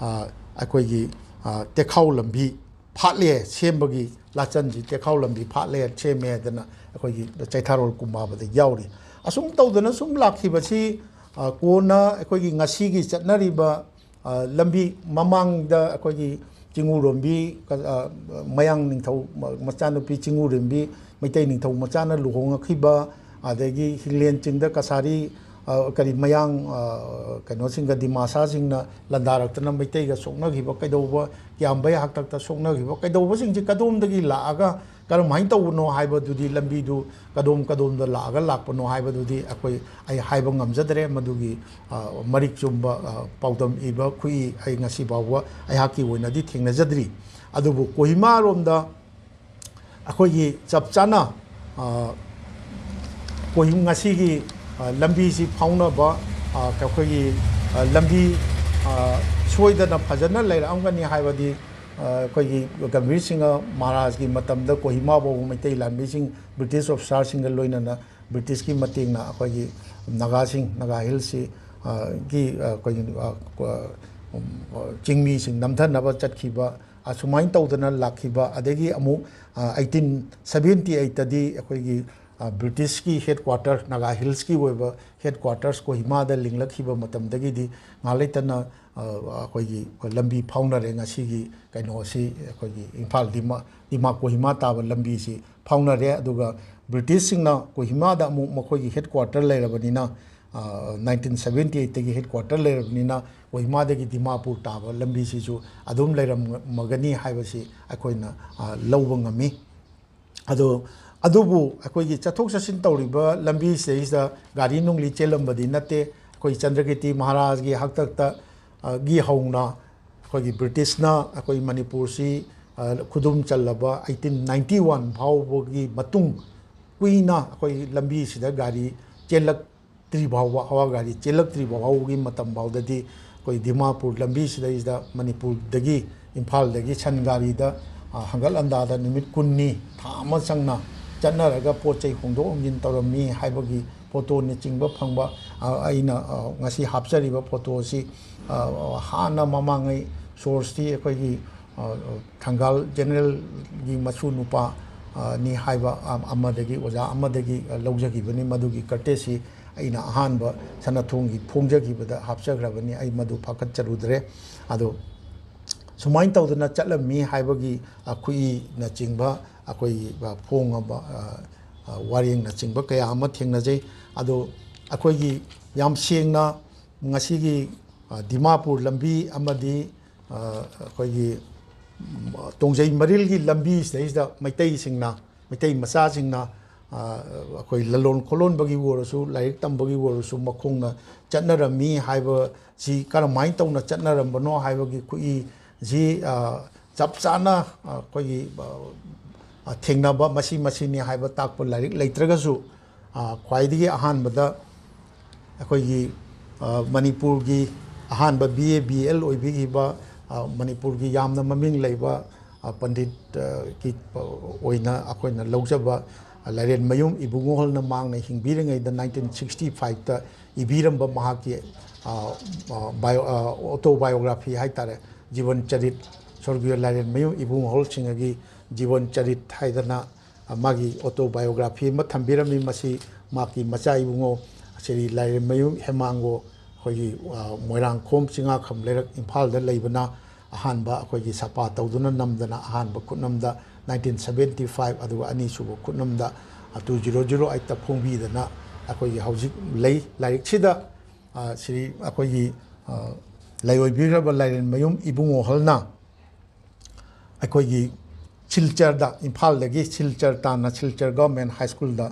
ꯑ, ꯑꯩꯈꯣꯏꯒꯤ, ꯑ, ꯇꯦꯈꯥꯎ ꯂꯝꯕꯤ ꯐꯥꯠꯂꯦ ꯁꯦꯝꯕꯒꯤ ꯂꯥꯆꯟꯁꯤ, ꯇꯦꯈꯥꯎ ꯂꯝꯕꯤ ꯐꯥꯠꯂꯦ ꯁꯦꯝꯃꯦ ꯍꯥꯏꯗꯅ ꯑꯩꯈꯣꯏꯒꯤ ꯆꯩꯊꯥꯔꯣꯜ ꯀꯨꯝꯕꯥꯕꯗ ꯌꯥꯎꯔꯤ꯫ ꯑꯁꯨꯝ ꯇꯧꯗꯅ ꯁꯨꯝ ꯂꯥꯛꯈꯤꯕꯁꯤ, ꯑ, ꯀꯣꯟꯅ ꯑꯩꯈꯣꯏꯒꯤ ꯉꯁꯤꯒꯤ ꯆꯠꯅꯔꯤꯕ, ꯑ, ꯂꯝꯕꯤ, ꯃꯃꯥꯡꯗ ꯑꯩꯈꯣꯏꯒꯤ ꯆꯤꯡꯉꯨꯔꯣꯝꯕꯤ, ꯑ, ꯃꯌꯥꯡ ꯅꯤꯡꯊꯧ ꯃꯆꯥꯅꯨꯄꯤ ꯆꯤꯡꯉꯨꯔꯦꯝꯕꯤ, ꯃꯩꯇꯩ ꯅꯤꯡꯊꯧ ꯃꯆꯥꯅ ꯂꯨꯍꯣꯡꯉꯛꯈꯤꯕ, ꯑꯗꯒꯤ ꯍꯤꯡꯂꯦꯟ ꯆꯤꯡꯗ ꯀꯁꯥꯔꯤ, ꯑ, ꯀꯔꯤ, ꯃꯌꯥꯡ, ꯑ, ꯀꯩꯅꯣꯁꯤꯡꯒ, ꯗꯤꯃꯥꯁꯥꯁꯤꯡꯅ ꯂꯥꯟꯗꯥꯔꯛꯇꯅ ꯃꯩꯇꯩꯒ ꯁꯣꯛꯅꯈꯤꯕ ꯀꯩꯗꯧꯕ, ꯀꯤꯌꯥꯝꯕꯩ ꯍꯥꯛꯇꯛꯇ ꯁꯣꯛꯅꯈꯤꯕ ꯀꯩꯗꯧꯕꯁꯤꯡꯁꯤ ꯀꯗꯣꯝꯗꯒꯤ ꯂꯥꯛꯑꯒ ꯀꯔꯝꯍꯥꯏꯅ ꯇꯧꯕꯅꯣ ꯍꯥꯏꯕꯗꯨꯗꯤ, ꯂꯝꯕꯤꯗꯨ ꯀꯗꯣꯝ ꯀꯗꯣꯝꯗ ꯂꯥꯛꯑꯒ ꯂꯥꯛꯄꯅꯣ ꯍꯥꯏꯕꯗꯨꯗꯤ ꯑꯩꯈꯣꯏ, ꯑꯩ ꯍꯥꯏꯕ ꯉꯝꯖꯗ꯭ꯔꯦ꯫ ꯃꯗꯨꯒꯤ, ꯑ, ꯃꯔꯤꯛ ꯆꯨꯝꯕ, ꯑ, ꯄꯥꯎꯗꯝ ꯏꯕ ꯈꯨꯏ ꯑꯩ ꯉꯁꯤ ꯐꯥꯎꯕ ꯑꯩꯍꯥꯛꯀꯤ ꯑꯣꯏꯅꯗꯤ ꯊꯦꯡꯅꯖꯗ꯭ꯔꯤ꯫ ꯑꯗꯨꯕꯨ ꯀꯣꯍꯤꯃꯥꯔꯣꯝꯗ ꯑꯩꯈꯣꯏꯒꯤ ꯆꯞ ꯆꯥꯅ, ꯑ, ꯀꯣꯍꯤꯝ ꯉꯁꯤꯒꯤ, ꯑ, ꯂꯝꯕꯤꯁꯤ ꯐꯥꯎꯅꯕ, ꯑ, ꯑꯩꯈꯣꯏꯒꯤ, ꯑ, ꯂꯝꯕꯤ, ꯑ, ꯁꯣꯏꯗꯅ ꯐꯖꯅ ꯂꯩꯔꯛꯑꯝꯒꯅꯤ ꯍꯥꯏꯕꯗꯤ, ꯑ, ꯑꯩꯈꯣꯏꯒꯤ ꯒꯝꯚꯤꯔ ꯁꯤꯡꯍ ꯃꯍꯥꯔꯥꯖꯀꯤ ꯃꯇꯝꯗ ꯀꯣꯍꯤꯃꯥ ꯐꯥꯎꯕ ꯃꯩꯇꯩ ꯂꯥꯟꯃꯤꯁꯤꯡ ꯕ꯭ꯔꯤꯇꯤꯁ ꯑꯣꯐꯤꯁꯥꯔꯁꯤꯡꯒ ꯂꯣꯏꯅꯅ ꯕ꯭ꯔꯤꯇꯤꯁꯀꯤ ꯃꯇꯦꯡꯅ ꯑꯩꯈꯣꯏꯒꯤ ꯅꯥꯒꯥꯁꯤꯡ, ꯅꯥꯒꯥ ꯍꯤꯜꯁꯁꯤ, ꯑ, ꯒꯤ, ꯑ, ꯑꯩꯈꯣꯏꯒꯤ, ꯑ, ꯀ-, ꯎꯝ, ꯑ, ꯆꯤꯡꯃꯤꯁꯤꯡ ꯅꯝꯊꯅꯕ ꯆꯠꯈꯤꯕ, ꯑꯁꯨꯃꯥꯏꯅ ꯇꯧꯗꯅ ꯂꯥꯛꯈꯤꯕ꯫ ꯑꯗꯒꯤ ꯑꯃꯨꯛ, ꯑ, ꯑꯩꯠꯇꯤꯟ ꯁꯚꯦꯟꯇꯤ ꯑꯩꯠꯇꯗꯤ ꯑꯩꯈꯣꯏꯒꯤ ꯕ꯭ꯔꯤꯇꯤꯁꯀꯤ ꯍꯦꯗ ꯀ꯭ꯋꯥꯇꯔ, ꯅꯥꯒꯥ ꯍꯤꯜꯁꯀꯤ ꯑꯣꯏꯕ ꯍꯦꯗ ꯀ꯭ꯋꯥꯇꯔꯁ ꯀꯣꯍꯤꯃꯥꯗ ꯂꯤꯡꯂꯛꯈꯤꯕ ꯃꯇꯝꯗꯒꯤꯗꯤ ꯉꯥꯏꯍꯥꯛ ꯂꯩꯇꯅ ꯑꯩꯈꯣꯏꯒꯤ ꯂꯝꯕꯤ ꯐꯥꯎꯅꯔꯦ꯫ ꯉꯁꯤꯒꯤ ꯀꯩꯅꯣꯁꯤ ꯑꯩꯈꯣꯏꯒꯤ ꯏꯝꯐꯥꯜ ꯗꯤꯃꯥ ꯗꯤꯃꯥ ꯀꯣꯍꯤꯃꯥ ꯇꯥꯕ ꯂꯝꯕꯤꯁꯤ ꯐꯥꯎꯅꯔꯦ꯫ ꯑꯗꯨꯒ ꯕ꯭ꯔꯤꯇꯤꯁꯁꯤꯡꯅ ꯀꯣꯍꯤꯃꯥꯗ ꯑꯃꯨꯛ ꯃꯈꯣꯏꯒꯤ ꯍꯦꯗ ꯀ꯭ꯋꯥꯇꯔ ꯂꯩꯔꯕꯅꯤꯅ, ꯅꯥꯏꯟꯇꯤꯟ ꯁꯕꯦꯟꯇꯤ ꯑꯩꯠꯇꯒꯤ ꯍꯦꯗ ꯀ꯭ꯋꯥꯇꯔ ꯂꯩꯔꯕꯅꯤꯅ ꯀꯣꯍꯤꯃꯥꯗꯒꯤ ꯗꯤꯃꯥꯄꯨꯔ ꯇꯥꯕ ꯂꯝꯕꯤꯁꯤꯁꯨ ꯑꯗꯨꯝ ꯂꯩꯔꯝꯃꯒꯅꯤ ꯍꯥꯏꯕꯁꯤ ꯑꯩꯈꯣꯏꯅ ꯂꯧꯕ ꯉꯝꯃꯤ꯫ ꯑꯗꯣ ꯑꯗꯨꯕꯨ ꯑꯩꯈꯣꯏꯒꯤ ꯆꯠꯊꯣꯛ ꯆꯠꯁꯤꯟ ꯇꯧꯔꯤꯕ ꯂꯝꯕꯤꯁꯤꯗꯩꯁꯤꯗ ꯒꯥꯔꯤ ꯅꯨꯡꯂꯤ ꯆꯦꯜꯂꯝꯕꯗꯤ ꯅꯠꯇꯦ꯫ ꯑꯩꯈꯣꯏ ꯆꯟꯗ꯭ꯔꯀꯤꯔꯇꯤ ꯃꯍꯥꯔꯥꯖꯒꯤ ꯍꯥꯛꯇꯛꯇ, ꯑ, ꯒꯤ ꯍꯧꯅ ꯑꯩꯈꯣꯏꯒꯤ ꯕ꯭ꯔꯤꯇꯤꯁꯅ ꯑꯩꯈꯣꯏ ꯃꯅꯤꯄꯨꯔꯁꯤ, ꯑ, ꯈꯨꯗꯨꯝ ꯆꯜꯂꯕ ꯑꯩꯠꯇꯤꯟ ꯅꯥꯏꯟꯇꯤ ꯋꯥꯟ ꯐꯥꯎꯕꯒꯤ ꯃꯇꯨꯡ ꯀꯨꯏꯅ ꯑꯩꯈꯣꯏ ꯂꯝꯕꯤꯁꯤꯗ ꯒꯥꯔꯤ ꯆꯦꯜꯂꯛ ꯇ꯭ꯔꯤ ꯐꯥꯎꯕ, ꯍꯋꯥ ꯒꯥꯔꯤ ꯆꯦꯜꯂꯛꯇ꯭ꯔꯤ ꯐꯥꯎꯕꯒꯤ ꯃꯇꯝ ꯐꯥꯎꯗꯗꯤ ꯑꯩꯈꯣꯏ ꯗꯤꯃꯥꯄꯨꯔ ꯂꯝꯕꯤꯁꯤꯗꯩꯁꯤꯗ ꯃꯅꯤꯄꯨꯔꯗꯒꯤ, ꯏꯝꯐꯥꯜꯗꯒꯤ ꯁꯟ ꯒꯥꯔꯤꯗ, ꯑ, ꯍꯪꯒꯠ ꯍꯟꯗꯥꯗ ꯅꯨꯃꯤꯠ ꯀꯨꯟꯅꯤ, ꯊꯥ ꯑꯃ ꯆꯪꯅ ꯆꯠꯅꯔꯒ ꯄꯣꯠ ꯆꯩ ꯍꯣꯡꯗꯣꯛ ꯍꯣꯡꯖꯤꯟ ꯇꯧꯔꯝꯃꯤ ꯍꯥꯏꯕꯒꯤ ꯐꯣꯇꯣꯅꯆꯤꯡꯕ ꯐꯪꯕ, ꯑ, ꯑꯩꯅ, ꯑ, ꯉꯁꯤ ꯍꯥꯞꯆꯔꯤꯕ ꯐꯣꯇꯣ ꯑꯁꯤ, ꯑ, ꯍꯥꯟꯅ ꯃꯃꯥꯡꯉꯩ ꯁꯣꯔꯁꯇꯤ ꯑꯩꯈꯣꯏꯒꯤ, ꯑ, ꯊꯪꯒꯥꯜ ꯖꯦꯅꯔꯦꯜꯒꯤ ꯃꯁꯨ ꯅꯨꯄꯥ, ꯑ, ꯅꯤ ꯍꯥꯏꯕ, ꯑ, ꯑꯃꯗꯒꯤ, ꯑꯣꯖꯥ ꯑꯃꯗꯒꯤ, ꯑ, ꯂꯧꯖꯈꯤꯕꯅꯤ꯫ ꯃꯗꯨꯒꯤ ꯀꯔꯇꯦꯖꯁꯤ ꯑꯩꯅ ꯑꯍꯥꯟꯕ ꯁꯅꯥꯊꯣꯡꯒꯤ ꯐꯣꯡꯖꯈꯤꯕꯗ ꯍꯥꯞꯆꯈ꯭ꯔꯕꯅꯤ꯫ ꯑꯩ ꯃꯗꯨ ꯐꯥꯀꯠꯆꯔꯨꯗ꯭ꯔꯦ꯫ ꯑꯗꯣ ꯁꯨꯃꯥꯏꯅ ꯇꯧꯗꯅ ꯆꯠꯂꯝꯃꯤ ꯍꯥꯏꯕꯒꯤ, ꯑ, ꯈꯨꯏꯅꯆꯤꯡꯕ ꯑꯩꯈꯣꯏꯒꯤ, ꯑ, ꯐꯣꯡꯉꯕ, ꯑ, ꯑ, ꯋꯥꯔꯦꯡꯅꯆꯤꯡꯕ ꯀꯌꯥ ꯑꯃ ꯊꯦꯡꯅꯖꯩ꯫ ꯑꯗꯣ ꯑꯩꯈꯣꯏꯒꯤ ꯌꯥꯝ ꯁꯦꯡꯅ ꯉꯁꯤꯒꯤ, ꯑ, ꯗꯤꯃꯥꯄꯨꯔ ꯂꯝꯕꯤ ꯑꯃꯗꯤ, ꯑ, ꯑꯩꯈꯣꯏꯒꯤ, ꯎꯝ, ꯇꯣꯡꯖꯩ ꯃꯔꯤꯜꯒꯤ ꯂꯝꯕꯤꯁꯤꯗꯩꯁꯤꯗ ꯃꯩꯇꯩꯁꯤꯡꯅ, ꯃꯩꯇꯩ ꯃꯆꯥꯁꯤꯡꯅ, ꯑ, ꯑꯩꯈꯣꯏ ꯂꯂꯣꯟ ꯈꯣꯠꯂꯣꯟꯕꯒꯤ ꯑꯣꯏꯔꯁꯨ, ꯂꯥꯏꯔꯤꯛ ꯇꯝꯕꯒꯤ ꯑꯣꯏꯔꯁꯨ ꯃꯈꯣꯡꯅ ꯆꯠꯅꯔꯝꯃꯤ ꯍꯥꯏꯕꯁꯤ ꯀꯔꯝꯍꯥꯏꯅ ꯇꯧꯅ ꯆꯠꯅꯔꯝꯕꯅꯣ ꯍꯥꯏꯕꯒꯤ ꯈꯨꯏꯁꯤ, ꯑ, ꯆꯞ ꯆꯥꯅ, ꯑ, ꯑꯩꯈꯣꯏꯒꯤ, ꯑ, ꯑ, ꯊꯦꯡꯅꯕ ꯃꯁꯤ ꯃꯁꯤꯅꯤ ꯍꯥꯏꯕ ꯇꯥꯛꯄ ꯂꯥꯏꯔꯤꯛ ꯂꯩꯇ꯭ꯔꯒꯁꯨ, ꯑ, ꯈ꯭ꯋꯥꯏꯗꯒꯤ ꯑꯍꯥꯟꯕꯗ ꯑꯩꯈꯣꯏꯒꯤ, ꯑ, ꯃꯅꯤꯄꯨꯔꯒꯤ ꯑꯍꯥꯟꯕ ꯕꯤ ꯑꯦ ꯕꯤ ꯑꯦꯜ ꯑꯣꯏꯕꯤꯈꯤꯕ, ꯑ, ꯃꯅꯤꯄꯨꯔꯒꯤ ꯌꯥꯝꯅ ꯃꯃꯤꯡ ꯂꯩꯕ, ꯑ, ꯄꯟꯗꯤꯠ, ꯑ, ꯀꯤ, ꯑ, ꯑꯣꯏꯅ ꯑꯩꯈꯣꯏꯅ ꯂꯧꯖꯕ, ꯑ, ꯂꯥꯏꯔꯦꯟꯃꯌꯨꯝ ꯏꯕꯨꯡꯉꯣꯍꯜꯅ ꯃꯥꯡꯅ ꯍꯤꯡꯕꯤꯔꯤꯉꯩꯗ ꯅꯥꯏꯟꯇꯤꯟ ꯁꯤꯛꯁꯇꯤ ꯐꯥꯏꯚꯇ ꯏꯕꯤꯔꯝꯕ ꯃꯍꯥꯛꯀꯤ, ꯑ, ꯑ, ꯕꯥꯏꯑꯣ-, ꯑ, ꯑꯣꯇꯣꯕꯥꯏꯑꯣꯒ꯭ꯔꯥꯐꯤ ꯍꯥꯏ ꯇꯥꯔꯦ, ꯖꯤꯕꯟ ꯆꯔꯤꯠ, ꯁꯣꯔꯒꯤꯌ ꯂꯥꯏꯔꯦꯟꯃꯌꯨꯝ ꯏꯕꯨꯡꯉꯣꯍꯜ ꯁꯤꯡꯍꯒꯤ ꯖꯤꯕꯟ ꯆꯔꯤꯠ ꯍꯥꯏꯗꯅ ꯃꯥꯒꯤ autobiography ꯑꯃ ꯊꯝꯕꯤꯔꯝꯃꯤ꯫ ꯃꯁꯤ ꯃꯍꯥꯛꯀꯤ ꯃꯆꯥ ꯏꯕꯨꯡꯉꯣ ꯁ꯭ꯔꯤ ꯂꯥꯏꯔꯦꯝꯃꯌꯨꯝ ꯍꯦꯃꯥꯡꯒꯣ, ꯑꯩꯈꯣꯏꯒꯤ, ꯑ, ꯃꯣꯏꯔꯥꯡꯈꯣꯝ ꯆꯤꯉꯥꯈꯝ ꯂꯩꯔꯛ ꯏꯝꯐꯥꯜꯗ ꯂꯩꯕꯅ ꯑꯍꯥꯟꯕ ꯑꯩꯈꯣꯏꯒꯤ ꯁꯄꯥ ꯇꯧꯗꯨꯅ ꯅꯝꯗꯅ ꯑꯍꯥꯟꯕ ꯈꯨꯠꯅꯝꯗ nineteen seventy five, ꯑꯗꯨꯒ ꯑꯅꯤꯁꯨꯕ ꯈꯨꯠꯅꯝꯗ two zero zero eight ꯐꯣꯡꯕꯤꯗꯅ ꯑꯩꯈꯣꯏꯒꯤ ꯍꯧꯖꯤꯛ ꯂꯩ꯫ ꯂꯥꯏꯔꯤꯛꯁꯤꯗ, ꯑ, ꯁ꯭ꯔꯤ ꯑꯩꯈꯣꯏꯒꯤ, ꯑ, ꯂꯩꯑꯣꯏꯕꯤꯈ꯭ꯔꯕ ꯂꯥꯏꯔꯦꯝꯃꯌꯨꯝ ꯏꯕꯨꯡꯉꯣꯍꯜꯅ ꯑꯩꯈꯣꯏꯒꯤ ꯁꯤꯜꯆꯔꯗ, ꯏꯝꯐꯥꯜꯗꯒꯤ ꯁꯤꯜꯆꯔ ꯇꯥꯟꯅ ꯁꯤꯜꯆꯔ Government High Schoolꯗ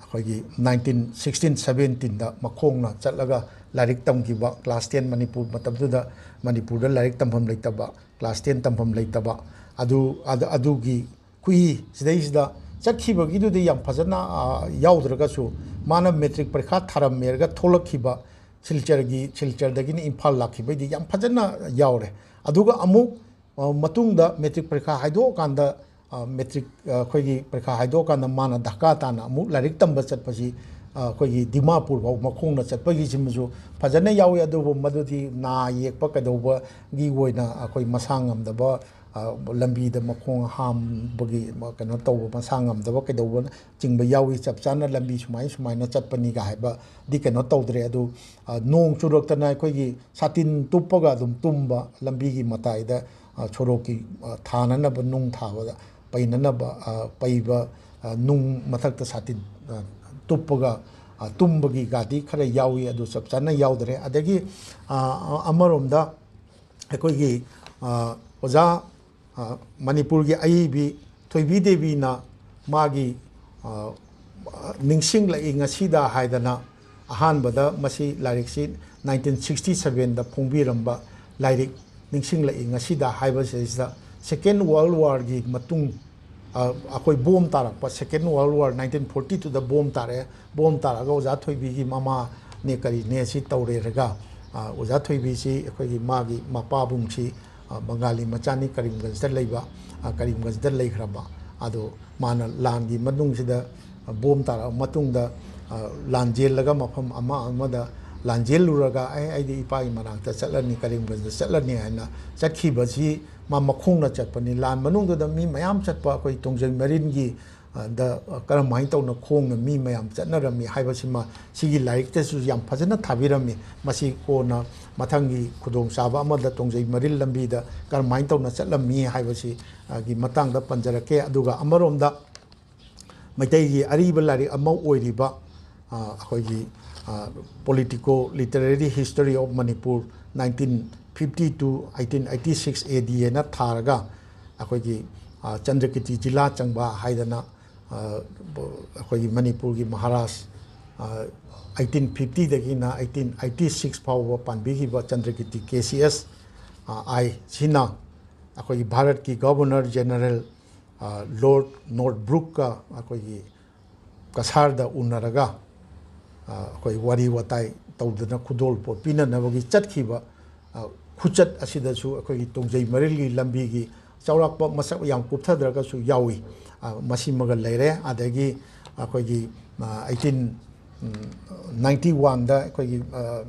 ꯑꯩꯈꯣꯏꯒꯤ nineteen sixteen seventeenꯗ ꯃꯈꯣꯡꯅ ꯆꯠꯂꯒ ꯂꯥꯏꯔꯤꯛ ꯇꯝꯈꯤꯕ꯫ Class ten ꯃꯅꯤꯄꯨꯔ ꯃꯇꯝꯗꯨꯗ ꯃꯅꯤꯄꯨꯔꯗ ꯂꯥꯏꯔꯤꯛ ꯇꯝꯐꯝ ꯂꯩꯇꯕ, class ten ꯇꯝꯐꯝ ꯂꯩꯇꯕ, ꯑꯗꯨ, ꯑꯗꯨ, ꯑꯗꯨꯒꯤ ꯈꯨꯍꯤ ꯁꯤꯗꯩꯁꯤꯗ ꯆꯠꯈꯤꯕꯒꯤꯗꯨꯗꯤ ꯌꯥꯝ ꯐꯖꯅ, ꯑ, ꯌꯥꯎꯗ꯭ꯔꯒꯁꯨ, ꯃꯥꯅ ꯃꯦꯇ꯭ꯔꯤꯛ ꯄꯔꯤꯈꯥ ꯊꯥꯔꯝꯃꯦꯔꯒ ꯊꯣꯛꯂꯛꯈꯤꯕ, ꯁꯤꯜꯆꯔꯒꯤ, ꯁꯤꯜꯆꯔꯗꯒꯤꯅ ꯏꯝꯐꯥꯜ ꯂꯥꯛꯈꯤꯕꯩꯗꯤ ꯌꯥꯝ ꯐꯖꯅ ꯌꯥꯎꯔꯦ꯫ ꯑꯗꯨꯒ ꯑꯃꯨꯛ, ꯑ, ꯃꯇꯨꯡꯗ ꯃꯦꯇ꯭ꯔꯤꯛ ꯄꯔꯤꯈꯥ ꯍꯥꯏꯗꯣꯛꯑꯀꯥꯟꯗ, ꯑ, ꯃꯦꯇ꯭ꯔꯤꯛ, ꯑ, ꯑꯩꯈꯣꯏꯒꯤ ꯄꯔꯤꯈꯥ ꯍꯥꯏꯗꯣꯛꯑꯀꯥꯟꯗ ꯃꯥꯅ ꯙꯀꯥ ꯇꯥꯅ ꯑꯃꯨꯛ ꯂꯥꯏꯔꯤꯛ ꯇꯝꯕ ꯆꯠꯄꯁꯤ, ꯑ, ꯑꯩꯈꯣꯏꯒꯤ ꯗꯤꯃꯥꯄꯨꯔ ꯐꯥꯎ ꯃꯈꯣꯡꯅ ꯆꯠꯄꯒꯤꯁꯤꯃꯁꯨ ꯐꯖꯅ ꯌꯥꯎꯏ꯫ ꯑꯗꯨꯕꯨ ꯃꯗꯨꯗꯤ ꯅꯥ ꯌꯦꯛꯄ ꯀꯩꯗꯧꯕꯒꯤ ꯑꯣꯏꯅ ꯑꯩꯈꯣꯏ ꯃꯁꯥ ꯉꯝꯗꯕ, ꯑ, ꯂꯝꯕꯤꯗ ꯃꯈꯣꯡ ꯍꯥꯝꯕꯒꯤ, ꯀꯩꯅꯣ ꯇꯧꯕ, ꯃꯁꯥ ꯉꯝꯗꯕ ꯀꯩꯗꯧꯕꯅ ꯆꯤꯡꯕ ꯌꯥꯎꯏ꯫ ꯆꯞ ꯆꯥꯅ ꯂꯝꯕꯤ ꯁꯨꯃꯥꯏ ꯁꯨꯃꯥꯏꯅ ꯆꯠꯄꯅꯤꯒ ꯍꯥꯏꯕꯗꯤ ꯀꯩꯅꯣ ꯇꯧꯗ꯭ꯔꯦ꯫ ꯑꯗꯨ, ꯑ, ꯅꯣꯡ ꯆꯨꯔꯛꯇꯅ ꯑꯩꯈꯣꯏꯒꯤ ꯁꯥꯇꯤꯟ ꯇꯨꯞꯄꯒ ꯑꯗꯨꯝ ꯇꯨꯝꯕ, ꯂꯝꯕꯤꯒꯤ ꯃꯇꯥꯏꯗ, ꯑ, ꯁꯣꯔꯣꯛꯀꯤ, ꯑ, ꯊꯥꯅꯅꯕ ꯅꯨꯡ ꯊꯥꯕꯗ ꯄꯩꯅꯅꯕ, ꯑ, ꯄꯩꯕ, ꯑ, ꯅꯨꯡ ꯃꯊꯛꯇ ꯁꯥꯇꯤꯟ, ꯑ, ꯇꯨꯞꯄꯒ, ꯑ, ꯇꯨꯝꯕꯒꯤ ꯒꯥꯗꯤ ꯈꯔ ꯌꯥꯎꯏ꯫ ꯑꯗꯨ ꯆꯞ ꯆꯥꯅ ꯌꯥꯎꯗ꯭ꯔꯦ꯫ ꯑꯗꯒꯤ, ꯑ, ꯑꯃꯔꯣꯝꯗ ꯑꯩꯈꯣꯏꯒꯤ, ꯑ, ꯑꯣꯖꯥ, ꯑ, ꯃꯅꯤꯄꯨꯔꯒꯤ ꯑꯏꯕꯤ ꯊꯣꯏꯕꯤ ꯗꯦꯕꯤꯅ ꯃꯥꯒꯤ, ꯑ, ꯅꯤꯡꯁꯤꯡꯂꯛꯏ ꯉꯁꯤꯗ ꯍꯥꯏꯗꯅ ꯑꯍꯥꯟꯕꯗ ꯃꯁꯤ ꯂꯥꯏꯔꯤꯛꯁꯤ nineteen sixty sevenꯗ ꯐꯣꯡꯕꯤꯔꯝꯕ ꯂꯥꯏꯔꯤꯛ ꯅꯤꯡꯁꯤꯡꯂꯛꯏ ꯉꯁꯤꯗ ꯍꯥꯏꯕꯁꯤꯗꯩꯁꯤꯗ Second World Warꯒꯤ ꯃꯇꯨꯡ, ꯑ, ꯑꯩꯈꯣꯏ ꯕꯣꯝ ꯇꯥꯔꯛꯄ, Second World War nineteen forty twoꯗ ꯕꯣꯝ ꯇꯥꯔꯛꯑꯦ꯫ ꯕꯣꯝ ꯇꯥꯔꯛꯑꯒ ꯑꯣꯖꯥ ꯊꯣꯏꯕꯤꯒꯤ ꯃꯃꯥꯅꯦ ꯀꯔꯤꯅꯦ ꯁꯤ ꯇꯧꯔꯦꯔꯒ, ꯑ, ꯑꯣꯖꯥ ꯊꯣꯏꯕꯤꯁꯤ ꯑꯩꯈꯣꯏꯒꯤ ꯃꯥꯒꯤ ꯃꯄꯥꯕꯨꯡꯁꯤ, ꯑ, ꯕꯪꯒꯥꯂꯤ ꯃꯆꯥꯅꯤ, ꯀꯔꯤꯝꯒꯟꯖꯇ ꯂꯩꯕ, ꯑ, ꯀꯔꯤꯝꯒꯟꯖꯇ ꯂꯩꯈ꯭ꯔꯕ꯫ ꯑꯗꯣ ꯃꯥꯅ ꯂꯥꯟꯒꯤ ꯃꯅꯨꯡꯁꯤꯗ, ꯑ, ꯕꯣꯝ ꯇꯥꯔꯛꯑ ꯃꯇꯨꯡꯗ, ꯑ, ꯂꯥꯟꯖꯦꯜꯂꯒ ꯃꯐꯝ ꯑꯃ ꯑꯃꯗ ꯂꯥꯟꯖꯦꯜꯂꯨꯔꯒ, "ꯑꯩ, ꯑꯩꯗꯤ ꯏꯄꯥꯒꯤ ꯃꯅꯥꯛꯇ ꯆꯠꯂꯅꯤ, ꯀꯔꯤꯝꯒꯟꯖꯇ ꯆꯠꯂꯅꯤ" ꯍꯥꯏꯅ ꯆꯠꯈꯤꯕꯁꯤ ꯃꯥ ꯃꯈꯣꯡꯅ ꯆꯠꯄꯅꯤ꯫ ꯂꯥꯟ ꯃꯅꯨꯡꯗꯨꯗ ꯃꯤ ꯃꯌꯥꯝ ꯆꯠꯄ ꯑꯩꯈꯣꯏ ꯇꯣꯡꯖꯩ ꯃꯔꯤꯟꯒꯤ, ꯗ ꯀꯔꯝꯍꯥꯏꯅ ꯇꯧꯅ ꯈꯣꯡꯅ ꯃꯤ ꯃꯌꯥꯝ ꯆꯠꯅꯔꯝꯃꯤ ꯍꯥꯏꯕꯁꯤꯃ ꯁꯤꯒꯤ ꯂꯥꯏꯔꯤꯛꯇꯁꯨ ꯌꯥꯝ ꯐꯖꯅ ꯊꯥꯕꯤꯔꯝꯃꯤ꯫ ꯃꯁꯤ ꯀꯣꯟꯅ ꯃꯊꯪꯒꯤ ꯈꯨꯗꯣꯡꯆꯥꯕ ꯑꯃꯗ ꯇꯣꯡꯖꯩ ꯃꯔꯤꯜ ꯂꯝꯕꯤꯗ ꯀꯔꯝꯍꯥꯏꯅ ꯇꯧꯅ ꯆꯠꯂꯝꯃꯤ ꯍꯥꯏꯕꯁꯤ, ꯑ, ꯒꯤ ꯃꯇꯥꯡꯗ ꯄꯟꯖꯔꯛꯀꯦ꯫ ꯑꯗꯨꯒ ꯑꯃꯔꯣꯝꯗ ꯃꯩꯇꯩꯒꯤ ꯑꯔꯤꯕ ꯂꯥꯏꯔꯤꯛ ꯑꯃ ꯑꯣꯏꯔꯤꯕ, ꯑ, ꯑꯩꯈꯣꯏꯒꯤ, ꯑ, Politico Literary History of Manipur nineteen fifty to eighteen eighty six A D ꯍꯥꯏꯅ ꯊꯥꯔꯒ ꯑꯩꯈꯣꯏꯒꯤ, ꯑ, ꯆꯟꯗ꯭ꯔꯀꯤꯔꯇꯤ ꯖꯤꯂꯥ ꯆꯪꯕ ꯍꯥꯏꯗꯅ, ꯑ, ꯑꯩꯈꯣꯏꯒꯤ ꯃꯅꯤꯄꯨꯔꯒꯤ ꯃꯍꯥꯔꯥꯖ, ꯑ, eighteen fifty ꯗꯒꯤꯅ eighteen eighty six ꯐꯥꯎꯕ ꯄꯥꯟꯕꯤꯈꯤꯕ ꯆꯟꯗ꯭ꯔꯀꯤꯔꯇꯤ K C S, ꯑ, I ꯁꯤꯅ ꯑꯩꯈꯣꯏꯒꯤ ꯚꯥꯔꯠꯀꯤ Governor General, ꯑ, Lord Northbrook ꯀ ꯑꯩꯈꯣꯏꯒꯤ ꯀꯁꯥꯔꯗ ꯎꯅꯔꯒ, ꯑ, ꯑꯩꯈꯣꯏ ꯋꯥꯔꯤ ꯋꯥꯇꯥꯏ ꯇꯧꯗꯅ ꯈꯨꯗꯣꯜꯄꯣꯠ ꯄꯤꯅꯅꯕꯒꯤ ꯆꯠꯈꯤꯕ, ꯑ, ꯈꯨꯆꯠ ꯑꯁꯤꯗꯁꯨ ꯑꯩꯈꯣꯏꯒꯤ ꯇꯣꯡꯖꯩ ꯃꯔꯤꯜꯒꯤ ꯂꯝꯕꯤꯒꯤ ꯆꯥꯎꯔꯥꯛꯄ ꯃꯁꯛ ꯌꯥꯝ ꯀꯨꯞꯊꯗ꯭ꯔꯒꯁꯨ ꯌꯥꯎꯏ꯫ ꯑ, ꯃꯁꯤꯃꯒ ꯂꯩꯔꯦ꯫ ꯑꯗꯒꯤ ꯑꯩꯈꯣꯏꯒꯤ, ꯑ, eighteen ninety one ꯗ ꯑꯩꯈꯣꯏꯒꯤ, ꯑ,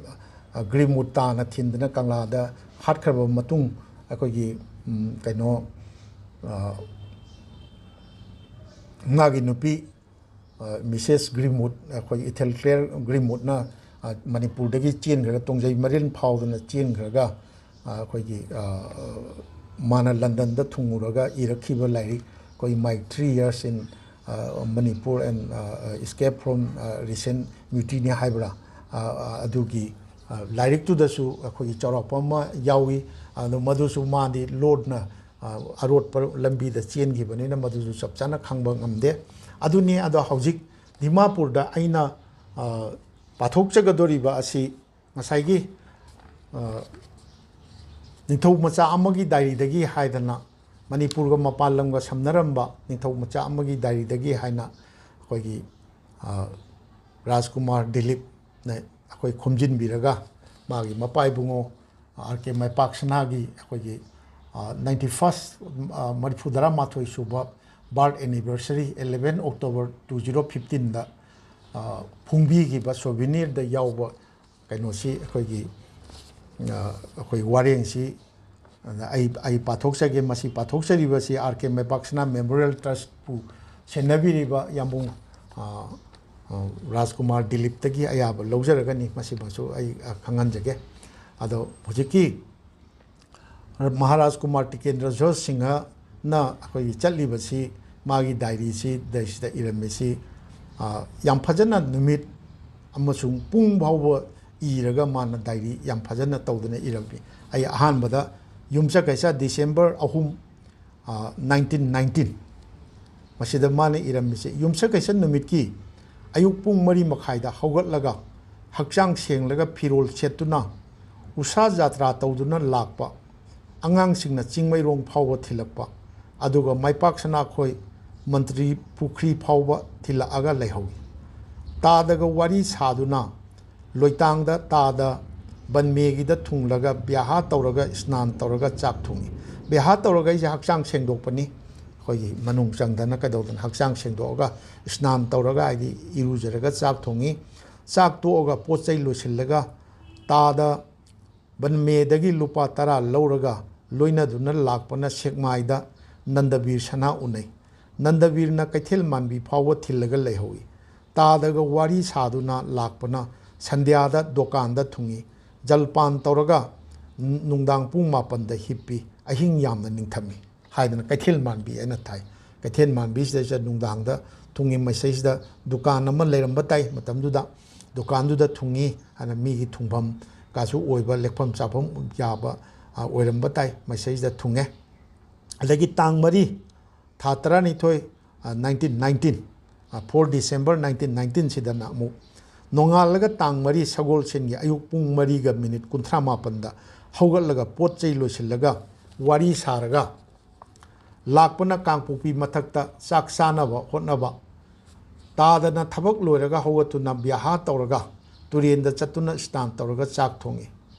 ꯑ, ꯒ꯭ꯔꯤꯝꯋꯨꯗ ꯇꯥꯅ ꯊꯤꯟꯗꯅ ꯀꯪꯂꯥꯗ ꯍꯥꯠꯈ꯭ꯔꯕ ꯃꯇꯨꯡ ꯑꯩꯈꯣꯏꯒꯤ, ꯎꯝ, ꯀꯩꯅꯣ, ꯑ, ꯃꯥꯒꯤ ꯅꯨꯄꯤ, ꯑ, ꯃꯤꯁꯦꯁ ꯒ꯭ꯔꯤꯝꯋꯨꯗ, ꯑꯩꯈꯣꯏ ꯏꯊꯦꯜ ꯀ꯭ꯂꯦꯌꯔ ꯒ꯭ꯔꯤꯝꯋꯨꯗꯅ, ꯑ, ꯃꯅꯤꯄꯨꯔꯗꯒꯤ ꯆꯦꯟꯈ꯭ꯔꯒ ꯇꯣꯡꯖꯩ ꯃꯔꯤꯜ ꯐꯥꯎꯗꯅ ꯆꯦꯟꯈ꯭ꯔꯒ, ꯑ, ꯑꯩꯈꯣꯏꯒꯤ, ꯑ, ꯃꯥꯅ ꯂꯟꯗꯟꯗ ꯊꯨꯡꯉꯨꯔꯒ ꯏꯔꯛꯈꯤꯕ ꯂꯥꯏꯔꯤꯛ ꯑꯩꯈꯣꯏ My Three Years in, ꯑ, Manipur and, ꯑ, Escape from, ꯑ, Recent Mutiny ꯍꯥꯏꯕ꯭ꯔꯥ, ꯑ, ꯑ, ꯑꯗꯨꯒꯤ, ꯑ, ꯂꯥꯏꯔꯤꯛꯇꯨꯗꯁꯨ ꯑꯩꯈꯣꯏꯒꯤ ꯆꯥꯎꯔꯥꯛꯄ ꯑꯃ ꯌꯥꯎꯏ꯫ ꯑꯗꯣ ꯃꯗꯨꯁꯨ ꯃꯥꯗꯤ ꯂꯣꯔꯗꯅ, ꯑ, ꯑꯔꯣꯠꯄ ꯂꯝꯕꯤꯗ ꯆꯦꯟꯈꯤꯕꯅꯤꯅ ꯃꯗꯨꯁꯨ ꯆꯞ ꯆꯥꯅ ꯈꯪꯕ ꯉꯝꯗꯦ꯫ ꯑꯗꯨꯅꯤ, ꯑꯗꯣ ꯍꯧꯖꯤꯛ ꯗꯤꯃꯥꯄꯨꯔꯗ ꯑꯩꯅ, ꯑ, ꯄꯥꯊꯣꯛꯆꯒꯗꯧꯔꯤꯕ ꯑꯁꯤ ꯉꯁꯥꯏꯒꯤ, ꯑ, ꯅꯤꯡꯊꯧ ꯃꯆꯥ ꯑꯃꯒꯤ ꯗꯥꯏꯔꯤꯗꯒꯤ ꯍꯥꯏꯗꯅ, ꯃꯅꯤꯄꯨꯔꯒ ꯃꯄꯥꯟ ꯂꯝꯒ ꯁꯝꯅꯔꯝꯕ ꯅꯤꯡꯊꯧ ꯃꯆꯥ ꯑꯃꯒꯤ ꯗꯥꯏꯔꯤꯗꯒꯤ ꯍꯥꯏꯅ ꯑꯩꯈꯣꯏꯒꯤ, ꯑ, ꯔꯥꯖꯀꯨꯃꯥꯔ ꯗꯤꯂꯤꯞꯅ ꯑꯩꯈꯣꯏ ꯈꯣꯝꯖꯤꯟꯕꯤꯔꯒ, ꯃꯥꯒꯤ ꯃꯄꯥ ꯏꯕꯨꯡꯉꯣ ꯑꯥꯔ ꯀꯦ ꯃꯥꯏꯄꯥꯛꯁꯅꯥꯒꯤ ꯑꯩꯈꯣꯏꯒꯤ, ꯑ, ninety first, ꯑ, ꯃꯔꯤꯐꯨꯇꯔꯥ ꯃꯥꯊꯣꯏ ꯁꯨꯕ birth anniversary, eleven October two zero fifteen ꯗ, ꯑ, ꯐꯣꯡꯕꯤꯈꯤꯕ ꯁꯣꯚꯤꯅꯤꯔꯗ ꯌꯥꯎꯕ ꯀꯩꯅꯣꯁꯤ ꯑꯩꯈꯣꯏꯒꯤ, ꯑ, ꯑꯩꯈꯣꯏ ꯋꯥꯔꯦꯡꯁꯤ, ꯑꯗ ꯑꯩ, ꯑꯩ ꯄꯥꯊꯣꯛꯆꯒꯦ꯫ ꯃꯁꯤ ꯄꯥꯊꯣꯛꯆꯔꯤꯕꯁꯤ ꯑꯥꯔ ꯀꯦ ꯃꯥꯏꯄꯥꯛꯁꯅꯥ ꯃꯦꯃꯣꯔꯤꯌꯦꯜ ꯇ꯭ꯔꯁꯄꯨ ꯁꯦꯟꯅꯕꯤꯔꯤꯕ ꯌꯥꯝꯕꯨꯡ, ꯑ, ꯑ, ꯔꯥꯖꯀꯨꯃꯥꯔ ꯗꯤꯂꯤꯞꯇꯒꯤ ꯑꯌꯥꯕ ꯂꯧꯖꯔꯒꯅꯤ꯫ ꯃꯁꯤꯃꯁꯨ ꯑꯩ, ꯑ, ꯈꯪꯍꯟꯖꯒꯦ꯫ ꯑꯗꯣ ꯍꯧꯖꯤꯛꯀꯤ ꯃꯍꯥꯔꯥꯖ ꯀꯨꯃꯥꯔ ꯇꯤꯀꯦꯟꯗ꯭ꯔ ꯖꯣꯏ ꯁꯤꯡꯍꯅ ꯑꯩꯈꯣꯏꯒꯤ ꯆꯠꯂꯤꯕꯁꯤ, ꯃꯥꯒꯤ ꯗꯥꯏꯔꯤꯁꯤ ꯗꯩꯁꯤꯗ ꯏꯔꯝꯃꯤꯁꯤ, ꯑ, ꯌꯥꯝ ꯐꯖꯅ ꯅꯨꯃꯤꯠ ꯑꯃꯁꯨꯡ ꯄꯨꯡ ꯐꯥꯎꯕ ꯏꯔꯒ ꯃꯥꯅ ꯗꯥꯏꯔꯤ ꯌꯥꯝ ꯐꯖꯅ ꯇꯧꯗꯅ ꯏꯔꯝꯃꯤ꯫ ꯑꯩ ꯑꯍꯥꯟꯕꯗ ꯌꯨꯝꯁꯀꯩꯁ ꯗꯤꯁꯦꯝꯕꯔ ꯑꯍꯨꯝ, ꯑ, ꯅꯥꯏꯟꯇꯤꯟ ꯅꯥꯏꯟꯇꯤꯟ, ꯃꯁꯤꯗ ꯃꯥꯅ ꯏꯔꯝꯃꯤꯁꯦ, ꯌꯨꯝꯁꯀꯩꯁ ꯅꯨꯃꯤꯠꯀꯤ ꯑꯌꯨꯛ ꯄꯨꯡ ꯃꯔꯤ ꯃꯈꯥꯏꯗ ꯍꯧꯒꯠꯂꯒ ꯍꯛꯆꯥꯡ ꯁꯦꯡꯂꯒ ꯐꯤꯔꯣꯜ ꯁꯦꯠꯇꯨꯅ ꯎꯁꯥ ꯖꯥꯇ꯭ꯔꯥ ꯇꯧꯗꯨꯅ ꯂꯥꯛꯄ ꯑꯉꯥꯡꯁꯤꯡꯅ ꯆꯤꯡꯃꯩꯔꯣꯡ ꯐꯥꯎꯕ ꯊꯤꯜꯂꯛꯄ, ꯑꯗꯨꯒ ꯃꯥꯏꯄꯥꯛ ꯁꯅꯥꯈꯣꯏ ꯃꯟꯇ꯭ꯔꯤ ꯄꯨꯈ꯭ꯔꯤ ꯐꯥꯎꯕ ꯊꯤꯜꯂꯛꯑꯒ ꯂꯩꯍꯧꯏ꯫ ꯇꯥꯗꯒ ꯋꯥꯔꯤ ꯁꯥꯗꯨꯅ ꯂꯣꯏꯇꯥꯡꯗ ꯇꯥꯗ ꯕꯟꯃꯦꯒꯤꯗ ꯊꯨꯡꯂꯒ ꯕ꯭ꯌꯥꯍꯥ ꯇꯧꯔꯒ ꯏꯁꯅꯥꯟ ꯇꯧꯔꯒ ꯆꯥꯛ ꯊꯣꯡꯉꯤ꯫ ꯕ꯭ꯌꯥꯍꯥ ꯇꯧꯔꯒ ꯑꯩꯁꯦ ꯍꯛꯆꯥꯡ ꯁꯦꯡꯗꯣꯛꯄꯅꯤ꯫ ꯑꯩꯈꯣꯏꯒꯤ ꯃꯅꯨꯡ ꯆꯪꯗꯅ ꯀꯩꯗꯧꯗꯅ ꯍꯛꯆꯥꯡ ꯁꯦꯡꯗꯣꯛꯑꯒ ꯏꯁꯅꯥꯟ ꯇꯧꯔꯒ, ꯍꯥꯏꯗꯤ ꯏꯔꯨꯖꯔꯒ ꯆꯥꯛ ꯊꯣꯡꯉꯤ꯫ ꯆꯥꯛ ꯇꯣꯛꯑꯒ ꯄꯣꯠ ꯆꯩ ꯂꯣꯏꯁꯤꯜꯂꯒ ꯇꯥꯗ ꯕꯟꯃꯦꯗꯒꯤ ꯂꯨꯄꯥ ꯇꯔꯥ ꯂꯧꯔꯒ ꯂꯣꯏꯅꯗꯨꯅ ꯂꯥꯛꯄꯅ ꯁꯦꯛꯃꯥꯏꯗ ꯅꯟꯗꯕꯤꯔ ꯁꯅꯥ ꯎꯅꯩ꯫ ꯅꯟꯗꯕꯤꯔꯅ ꯀꯩꯊꯦꯜ ꯃꯥꯟꯕꯤ ꯐꯥꯎꯕ ꯊꯤꯜꯂꯒ ꯂꯩꯍꯧꯏ꯫ ꯇꯥꯗꯒ ꯋꯥꯔꯤ ꯁꯥꯗꯨꯅ ꯂꯥꯛꯄꯅ ꯁꯟꯙ꯭ꯌꯥꯗ ꯗꯨꯀꯥꯟꯗ ꯊꯨꯡꯉꯤ꯫ ꯖꯜꯄꯥꯟ ꯇꯧꯔꯒ ꯅꯨꯡꯗꯥꯡ ꯄꯨꯡ ꯃꯥꯄꯟꯗ ꯍꯤꯞꯄꯤ꯫ ꯑꯍꯤꯡ ꯌꯥꯝꯅ ꯅꯤꯡꯊꯝꯃꯤ꯫ ꯍꯥꯏꯗꯅ ꯀꯩꯊꯦꯜ ꯃꯥꯟꯕꯤ ꯍꯥꯏꯅ ꯊꯥꯏ꯫ ꯀꯩꯊꯦꯜ ꯃꯥꯟꯕꯤꯁꯤꯗꯩꯁꯤꯗ ꯅꯨꯡꯗꯥꯡꯗ ꯊꯨꯡꯉꯤ꯫ ꯃꯁꯤꯗꯩꯁꯤꯗ ꯗꯨꯀꯥꯟ ꯑꯃ ꯂꯩꯔꯝꯕ ꯇꯥꯏ ꯃꯇꯝꯗꯨꯗ꯫ ꯗꯨꯀꯥꯟꯗꯨꯗ ꯊꯨꯡꯉꯤ ꯍꯥꯏꯅ ꯃꯤꯒꯤ ꯊꯨꯡꯐꯝ ꯀꯥꯁꯨ ꯑꯣꯏꯕ, ꯂꯦꯛꯐꯝ ꯆꯥꯐꯝ ꯌꯥꯕ, ꯑ, ꯑꯣꯏꯔꯝꯕ ꯇꯥꯏ꯫ ꯃꯁꯤꯗꯩꯁꯤꯗ ꯊꯨꯡꯉꯦ꯫ ꯑꯗꯒꯤ ꯇꯥꯡ ꯃꯔꯤ, ꯊꯥ ꯇꯔꯥꯅꯤꯊꯣꯏ, ꯑ, ꯅꯥꯏꯟꯇꯤꯟ ꯅꯥꯏꯟꯇꯤꯟ, ꯑ, ꯐꯣꯔ ꯗꯤꯁꯦꯝꯕꯔ ꯅꯥꯏꯟꯇꯤꯟ ꯅꯥꯏꯟꯇꯤꯟꯁꯤꯗꯅ ꯑꯃꯨꯛ ꯅꯣꯡꯉꯥꯜꯂꯒ ꯇꯥꯡ ꯃꯔꯤ ꯁꯒꯣꯜꯁꯦꯟꯒꯤ ꯑꯌꯨꯛ ꯄꯨꯡ ꯃꯔꯤꯒ ꯃꯤꯅꯤꯠ ꯀꯨꯟꯊ꯭ꯔꯥ ꯃꯥꯄꯟꯗ ꯍꯧꯒꯠꯂꯒ ꯄꯣꯠ ꯆꯩ ꯂꯣꯏꯁꯤꯜꯂꯒ ꯋꯥꯔꯤ ꯁꯥꯔꯒ ꯂꯥꯛꯄꯅ ꯀꯥꯡꯄꯣꯛꯄꯤ ꯃꯊꯛꯇ ꯆꯥꯛ ꯆꯥꯅꯕ ꯍꯣꯠꯅꯕ꯫ ꯇꯥꯗꯅ ꯊꯕꯛ ꯂꯣꯏꯔꯒ ꯍꯧꯒꯠꯇꯨꯅ ꯕ꯭ꯌꯥꯍꯥ ꯇꯧꯔꯒ ꯇꯨꯔꯦꯟꯗ ꯆꯠꯇꯨꯅ ꯏꯁꯅꯥꯟ ꯇꯧꯔꯒ ꯆꯥꯛ ꯊꯣꯡꯉꯤ꯫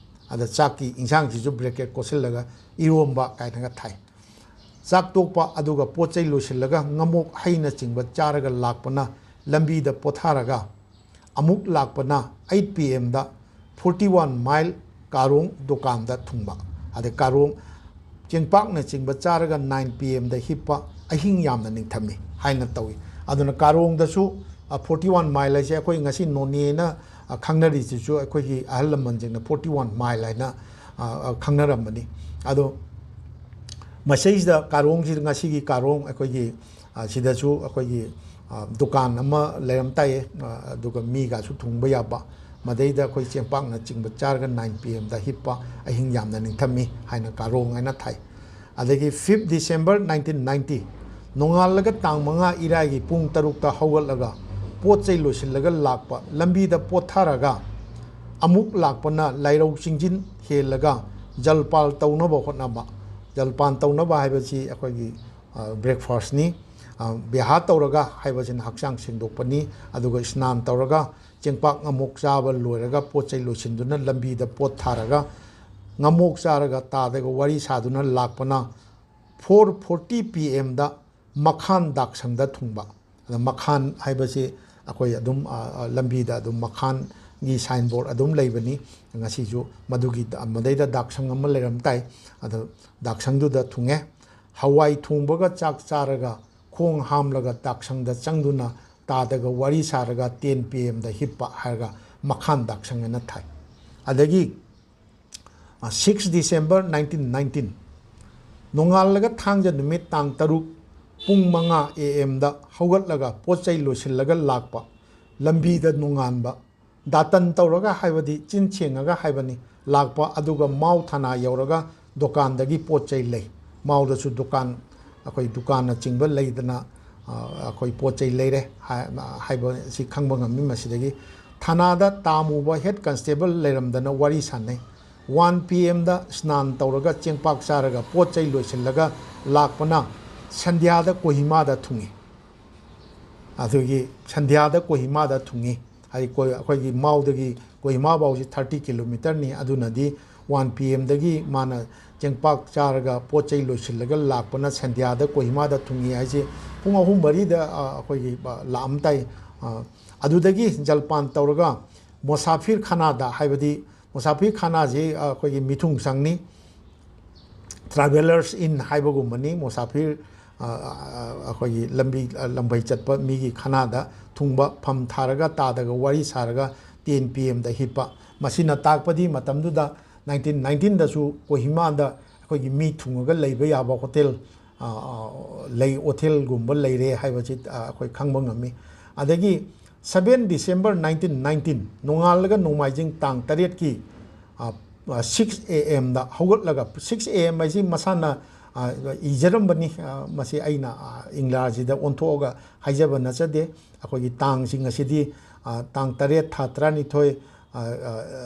ꯑꯗ ꯆꯥꯛꯀꯤ ꯏꯟꯁꯥꯡꯁꯤꯁꯨ ꯕ꯭ꯔꯦꯀꯦꯠ ꯀꯣꯠꯁꯤꯜꯂꯒ ꯏꯔꯣꯝꯕ ꯀꯥꯏꯅꯒ ꯊꯥꯏ꯫ ꯆꯥꯛ ꯇꯣꯛꯄ ꯑꯗꯨꯒ ꯄꯣꯠ ꯆꯩ ꯂꯣꯏꯁꯤꯜꯂꯒ ꯉꯃꯣꯛ ꯍꯩꯅꯆꯤꯡꯕ ꯆꯥꯔꯒ ꯂꯥꯛꯄꯅ ꯂꯝꯕꯤꯗ ꯄꯣꯊꯥꯔꯒ ꯑꯃꯨꯛ ꯂꯥꯛꯄꯅ ꯑꯩꯠ ꯄꯤ ꯑꯦꯝꯗ ꯐꯣꯔꯇꯤ ꯋꯥꯟ ꯃꯥꯏꯜ ꯀꯥꯔꯣꯡ ꯗꯨꯀꯥꯟꯗ ꯊꯨꯡꯕ꯫ ꯑꯗꯩ ꯀꯥꯔꯣꯡ ꯆꯦꯡꯄꯥꯛꯅꯆꯤꯡꯕ ꯆꯥꯔꯒ nine P M ꯗ ꯍꯤꯞꯄ, ꯑꯍꯤꯡ ꯌꯥꯝꯅ ꯅꯤꯡꯊꯝꯃꯤ ꯍꯥꯏꯅ ꯇꯧꯏ꯫ ꯑꯗꯨꯅ ꯀꯥꯔꯣꯡꯗꯁꯨ, ꯑ, forty one mile ꯍꯥꯏꯁꯦ ꯑꯩꯈꯣꯏ ꯉꯁꯤ ꯅꯣꯅꯦꯅ, ꯑ, ꯈꯪꯅꯔꯤꯁꯤꯁꯨ ꯑꯩꯈꯣꯏꯒꯤ ꯑꯍꯜ ꯂꯃꯟꯁꯤꯡꯅ forty one mile ꯍꯥꯏꯅ, ꯑ, ꯑ, ꯈꯪꯅꯔꯝꯕꯅꯤ꯫ ꯑꯗꯣ ꯃꯁꯤꯗꯩꯁꯤꯗ ꯀꯥꯔꯣꯡꯁꯤ, ꯉꯁꯤꯒꯤ ꯀꯥꯔꯣꯡ ꯑꯩꯈꯣꯏꯒꯤ, ꯑ, ꯁꯤꯗꯁꯨ ꯑꯩꯈꯣꯏꯒꯤ, ꯑ, ꯗꯨꯀꯥꯟ ꯑꯃ ꯂꯩꯔꯝ ꯇꯥꯏꯌꯦ, ꯑ, ꯑꯗꯨꯒ ꯃꯤꯒꯁꯨ ꯊꯨꯡꯕ ꯌꯥꯕ꯫ ꯃꯗꯩꯗ ꯑꯩꯈꯣꯏ ꯆꯦꯡꯄꯥꯛꯅꯆꯤꯡꯕ ꯆꯥꯔꯒ nine P M ꯗ ꯍꯤꯞꯄ, ꯑꯍꯤꯡ ꯌꯥꯝꯅ ꯅꯤꯡꯊꯝꯃꯤ ꯍꯥꯏꯅ ꯀꯥꯔꯣꯡ ꯍꯥꯏꯅ ꯊꯥꯏ꯫ ꯑꯗꯒꯤ fifth December nineteen ninety, ꯅꯣꯡꯉꯥꯜꯂꯒ ꯇꯥꯡ ꯃꯉꯥ ꯏꯔꯥꯏꯒꯤ ꯄꯨꯡ ꯇꯔꯨꯛꯇ ꯍꯧꯒꯠꯂꯒ ꯄꯣꯠ ꯆꯩ ꯂꯣꯏꯁꯤꯜꯂꯒ ꯂꯥꯛꯄ, ꯂꯝꯕꯤꯗ ꯄꯣꯠꯊꯥꯔꯒ ꯑꯃꯨꯛ ꯂꯥꯛꯄꯅ ꯂꯥꯏꯔꯧ ꯆꯤꯡꯖꯤꯟ ꯍꯦꯜꯂꯒ ꯖꯜꯄꯥꯜ ꯇꯧꯅꯕ ꯍꯣꯠꯅꯕ꯫ ꯖꯜꯄꯥꯟ ꯇꯧꯅꯕ ꯍꯥꯏꯕꯁꯤ ꯑꯩꯈꯣꯏꯒꯤ, ꯑ, breakfast ꯅꯤ꯫ ꯑ, ꯕ꯭ꯌꯥꯍꯥ ꯇꯧꯔꯒ ꯍꯥꯏꯕꯁꯤꯅ ꯍꯛꯆꯥꯡ ꯁꯦꯡꯗꯣꯛꯄꯅꯤ꯫ ꯑꯗꯨꯒ ꯏꯁꯅꯥꯟ ꯇꯧꯔꯒ ꯆꯦꯡꯄꯥꯛ ꯉꯃꯣꯛ ꯆꯥꯕ ꯂꯣꯏꯔꯒ ꯄꯣꯠ ꯆꯩ ꯂꯣꯏꯁꯤꯟꯗꯨꯅ ꯂꯝꯕꯤꯗ ꯄꯣꯠ ꯊꯥꯔꯒ ꯉꯃꯣꯛ ꯆꯥꯔꯒ ꯇꯥꯗꯒ ꯋꯥꯔꯤ ꯁꯥꯗꯨꯅ ꯂꯥꯛꯄꯅ four forty P M ꯗ ꯃꯈꯥꯟ ꯗꯥꯛꯁꯪꯗ ꯊꯨꯡꯕ꯫ ꯑꯗ ꯃꯈꯥꯟ ꯍꯥꯏꯕꯁꯤ ꯑꯩꯈꯣꯏ ꯑꯗꯨꯝ, ꯑ, ꯑ, ꯂꯝꯕꯤꯗ ꯑꯗꯨꯝ ꯃꯈꯥꯟꯒꯤ signboard ꯑꯗꯨꯝ ꯂꯩꯕꯅꯤ꯫ ꯉꯁꯤꯁꯨ ꯃꯗꯨꯒꯤ ꯗ-, ꯃꯗꯩꯗ ꯗꯥꯛꯁꯪ ꯑꯃ ꯂꯩꯔꯝ ꯇꯥꯏ꯫ ꯑꯗꯣ ꯗꯥꯛꯁꯪꯗꯨꯗ ꯊꯨꯡꯉꯦ꯫ ꯍꯋꯥꯏ ꯊꯣꯡꯕꯒ ꯆꯥꯛ ꯆꯥꯔꯒ ꯈꯣꯡ ꯍꯥꯝꯂꯒ ꯗꯥꯛꯁꯪꯗ ꯆꯪꯗꯨꯅ ꯇꯥꯗꯒ ꯋꯥꯔꯤ ꯁꯥꯔꯒ ten P M ꯗ ꯍꯤꯞꯄ ꯍꯥꯏꯔꯒ ꯃꯈꯥꯟ ꯗꯥꯛꯁꯪ ꯍꯥꯏꯅ ꯊꯥꯏ꯫ ꯑꯗꯒꯤ, ꯑ, six December nineteen nineteen, ꯅꯣꯡꯉꯥꯜꯂꯒ ꯊꯥꯡꯖ ꯅꯨꯃꯤꯠ ꯇꯥꯡ ꯇꯔꯨꯛ ꯄꯨꯡ ꯃꯉꯥ A M ꯗ ꯍꯧꯒꯠꯂꯒ ꯄꯣꯠ ꯆꯩ ꯂꯣꯏꯁꯤꯜꯂꯒ ꯂꯥꯛꯄ, ꯂꯝꯕꯤꯗ ꯅꯣꯡꯉꯥꯟꯕ, ꯗꯥꯇꯟ ꯇꯧꯔꯒ ꯍꯥꯏꯕꯗꯤ ꯆꯤꯟ ꯁꯦꯡꯉꯒ ꯍꯥꯏꯕꯅꯤ, ꯂꯥꯛꯄ꯫ ꯑꯗꯨꯒ ꯃꯥꯎ ꯊꯥꯅꯥ ꯌꯧꯔꯒ ꯗꯨꯀꯥꯟꯗꯒꯤ ꯄꯣꯠ ꯆꯩ ꯂꯩ꯫ ꯃꯥꯎꯗꯁꯨ ꯗꯨꯀꯥꯟ, ꯑꯩꯈꯣꯏ ꯗꯨꯀꯥꯟꯅꯆꯤꯡꯕ ꯂꯩꯗꯅ, ꯑ, ꯑꯩꯈꯣꯏ ꯄꯣꯠ ꯆꯩ ꯂꯩꯔꯦ ꯍꯥꯏ-, ꯍꯥꯏꯕ ꯑꯁꯤ ꯈꯪꯕ ꯉꯝꯃꯤ꯫ ꯃꯁꯤꯗꯒꯤ ꯊꯥꯅꯥꯗ ꯇꯥꯝꯃꯨꯕ head constable ꯂꯩꯔꯝꯗꯅ ꯋꯥꯔꯤ ꯁꯥꯟꯅꯩ꯫ One P M ꯗ ꯁ꯭ꯅꯥꯟ ꯇꯧꯔꯒ ꯆꯦꯡꯄꯥꯛ ꯆꯥꯔꯒ ꯄꯣꯠ ꯆꯩ ꯂꯣꯏꯁꯤꯜꯂꯒ ꯂꯥꯛꯄꯅ ꯁꯟꯙ꯭ꯌꯥꯗ ꯀꯣꯍꯤꯃꯥꯗ ꯊꯨꯡꯉꯤ꯫ ꯑꯗꯨꯒꯤ ꯁꯟꯙ꯭ꯌꯥꯗ ꯀꯣꯍꯤꯃꯥꯗ ꯊꯨꯡꯉꯤ꯫ ꯍꯥꯏꯗꯤ ꯀꯣ-, ꯑꯩꯈꯣꯏꯒꯤ ꯃꯥꯎꯗꯒꯤ ꯀꯣꯍꯤꯃꯥ ꯐꯥꯎꯁꯤ thirty kilometre ꯅꯤ꯫ ꯑꯗꯨꯅꯗꯤ one P M ꯗꯒꯤ ꯃꯥꯅ ꯆꯦꯡꯄꯥꯛ ꯆꯥꯔꯒ ꯄꯣꯠ ꯆꯩ ꯂꯣꯏꯁꯤꯜꯂꯒ ꯂꯥꯛꯄꯅ ꯁꯟꯙ꯭ꯌꯥꯗ ꯀꯣꯍꯤꯃꯥꯗ ꯊꯨꯡꯉꯤ ꯍꯥꯏꯁꯦ ꯄꯨꯡ ꯑꯍꯨꯝ ꯃꯔꯤꯗ, ꯑ, ꯑꯩꯈꯣꯏꯒꯤ, ꯑ, ꯂꯥꯛꯑꯝ ꯇꯥꯏ꯫ ꯑ, ꯑꯗꯨꯗꯒꯤ ꯖꯜꯄꯥꯟ ꯇꯧꯔꯒ ꯃꯣꯁꯥꯐꯤꯔ ꯈꯥꯅꯥꯗ, ꯍꯥꯏꯕꯗꯤ ꯃꯣꯁꯥꯐꯤꯔ ꯈꯥꯅꯥꯁꯤ, ꯑ, ꯑꯩꯈꯣꯏꯒꯤ ꯃꯤꯊꯨꯡ ꯆꯪꯅꯤ꯫ Travelers Inn ꯍꯥꯏꯕꯒꯨꯝꯕꯅꯤ꯫ ꯃꯨꯁꯥꯐꯤꯔ, ꯑ, ꯑ, ꯑꯩꯈꯣꯏꯒꯤ ꯂꯝꯕꯤ, ꯑ, ꯂꯝꯕꯩ ꯆꯠꯄ ꯃꯤꯒꯤ ꯈꯅꯥꯗ ꯊꯨꯡꯕ, ꯐꯝ ꯊꯥꯔꯒ ꯇꯥꯗꯒ ꯋꯥꯔꯤ ꯁꯥꯔꯒ ten PM ꯗ ꯍꯤꯞꯄ꯫ ꯃꯁꯤꯅ ꯇꯥꯛꯄꯗꯤ ꯃꯇꯝꯗꯨꯗ nineteen nineteen ꯗꯁꯨ ꯀꯣꯍꯤꯃꯥꯗ ꯑꯩꯈꯣꯏꯒꯤ ꯃꯤ ꯊꯨꯡꯉꯒ ꯂꯩꯕ ꯌꯥꯕ ꯍꯣꯇꯦꯜ, ꯑ, ꯑ, ꯂꯩ, ꯍꯣꯇꯦꯜꯒꯨꯝꯕ ꯂꯩꯔꯦ ꯍꯥꯏꯕꯁꯤ, ꯑ, ꯑꯩꯈꯣꯏ ꯈꯪꯕ ꯉꯝꯃꯤ꯫ ꯑꯗꯒꯤ seven December nineteen nineteen, ꯅꯣꯡꯉꯥꯜꯂꯒ ꯅꯣꯡꯃꯥꯏꯖꯤꯡ ꯇꯥꯡ ꯇꯔꯦꯠꯀꯤ, ꯑ, ꯑ, six AM ꯗ ꯍꯧꯒꯠꯂꯒ, six AM ꯍꯥꯏꯁꯤ ꯃꯁꯥꯅ, ꯑ, ꯏꯖꯔꯝꯕꯅꯤ꯫ ꯑ, ꯃꯁꯤ ꯑꯩꯅ, ꯑ, ꯏꯪꯂꯥꯖꯤꯗ ꯑꯣꯟꯊꯣꯛꯑꯒ ꯍꯥꯏꯖꯕ ꯅꯠꯆꯗꯦ꯫ ꯑꯩꯈꯣꯏꯒꯤ ꯇꯥꯡꯁꯤꯡ ꯑꯁꯤꯗꯤ, ꯑ, ꯇꯥꯡ ꯇꯔꯦꯠ ꯊꯥ ꯇꯔꯥꯅꯤꯊꯣꯏ, ꯑ, ꯑ,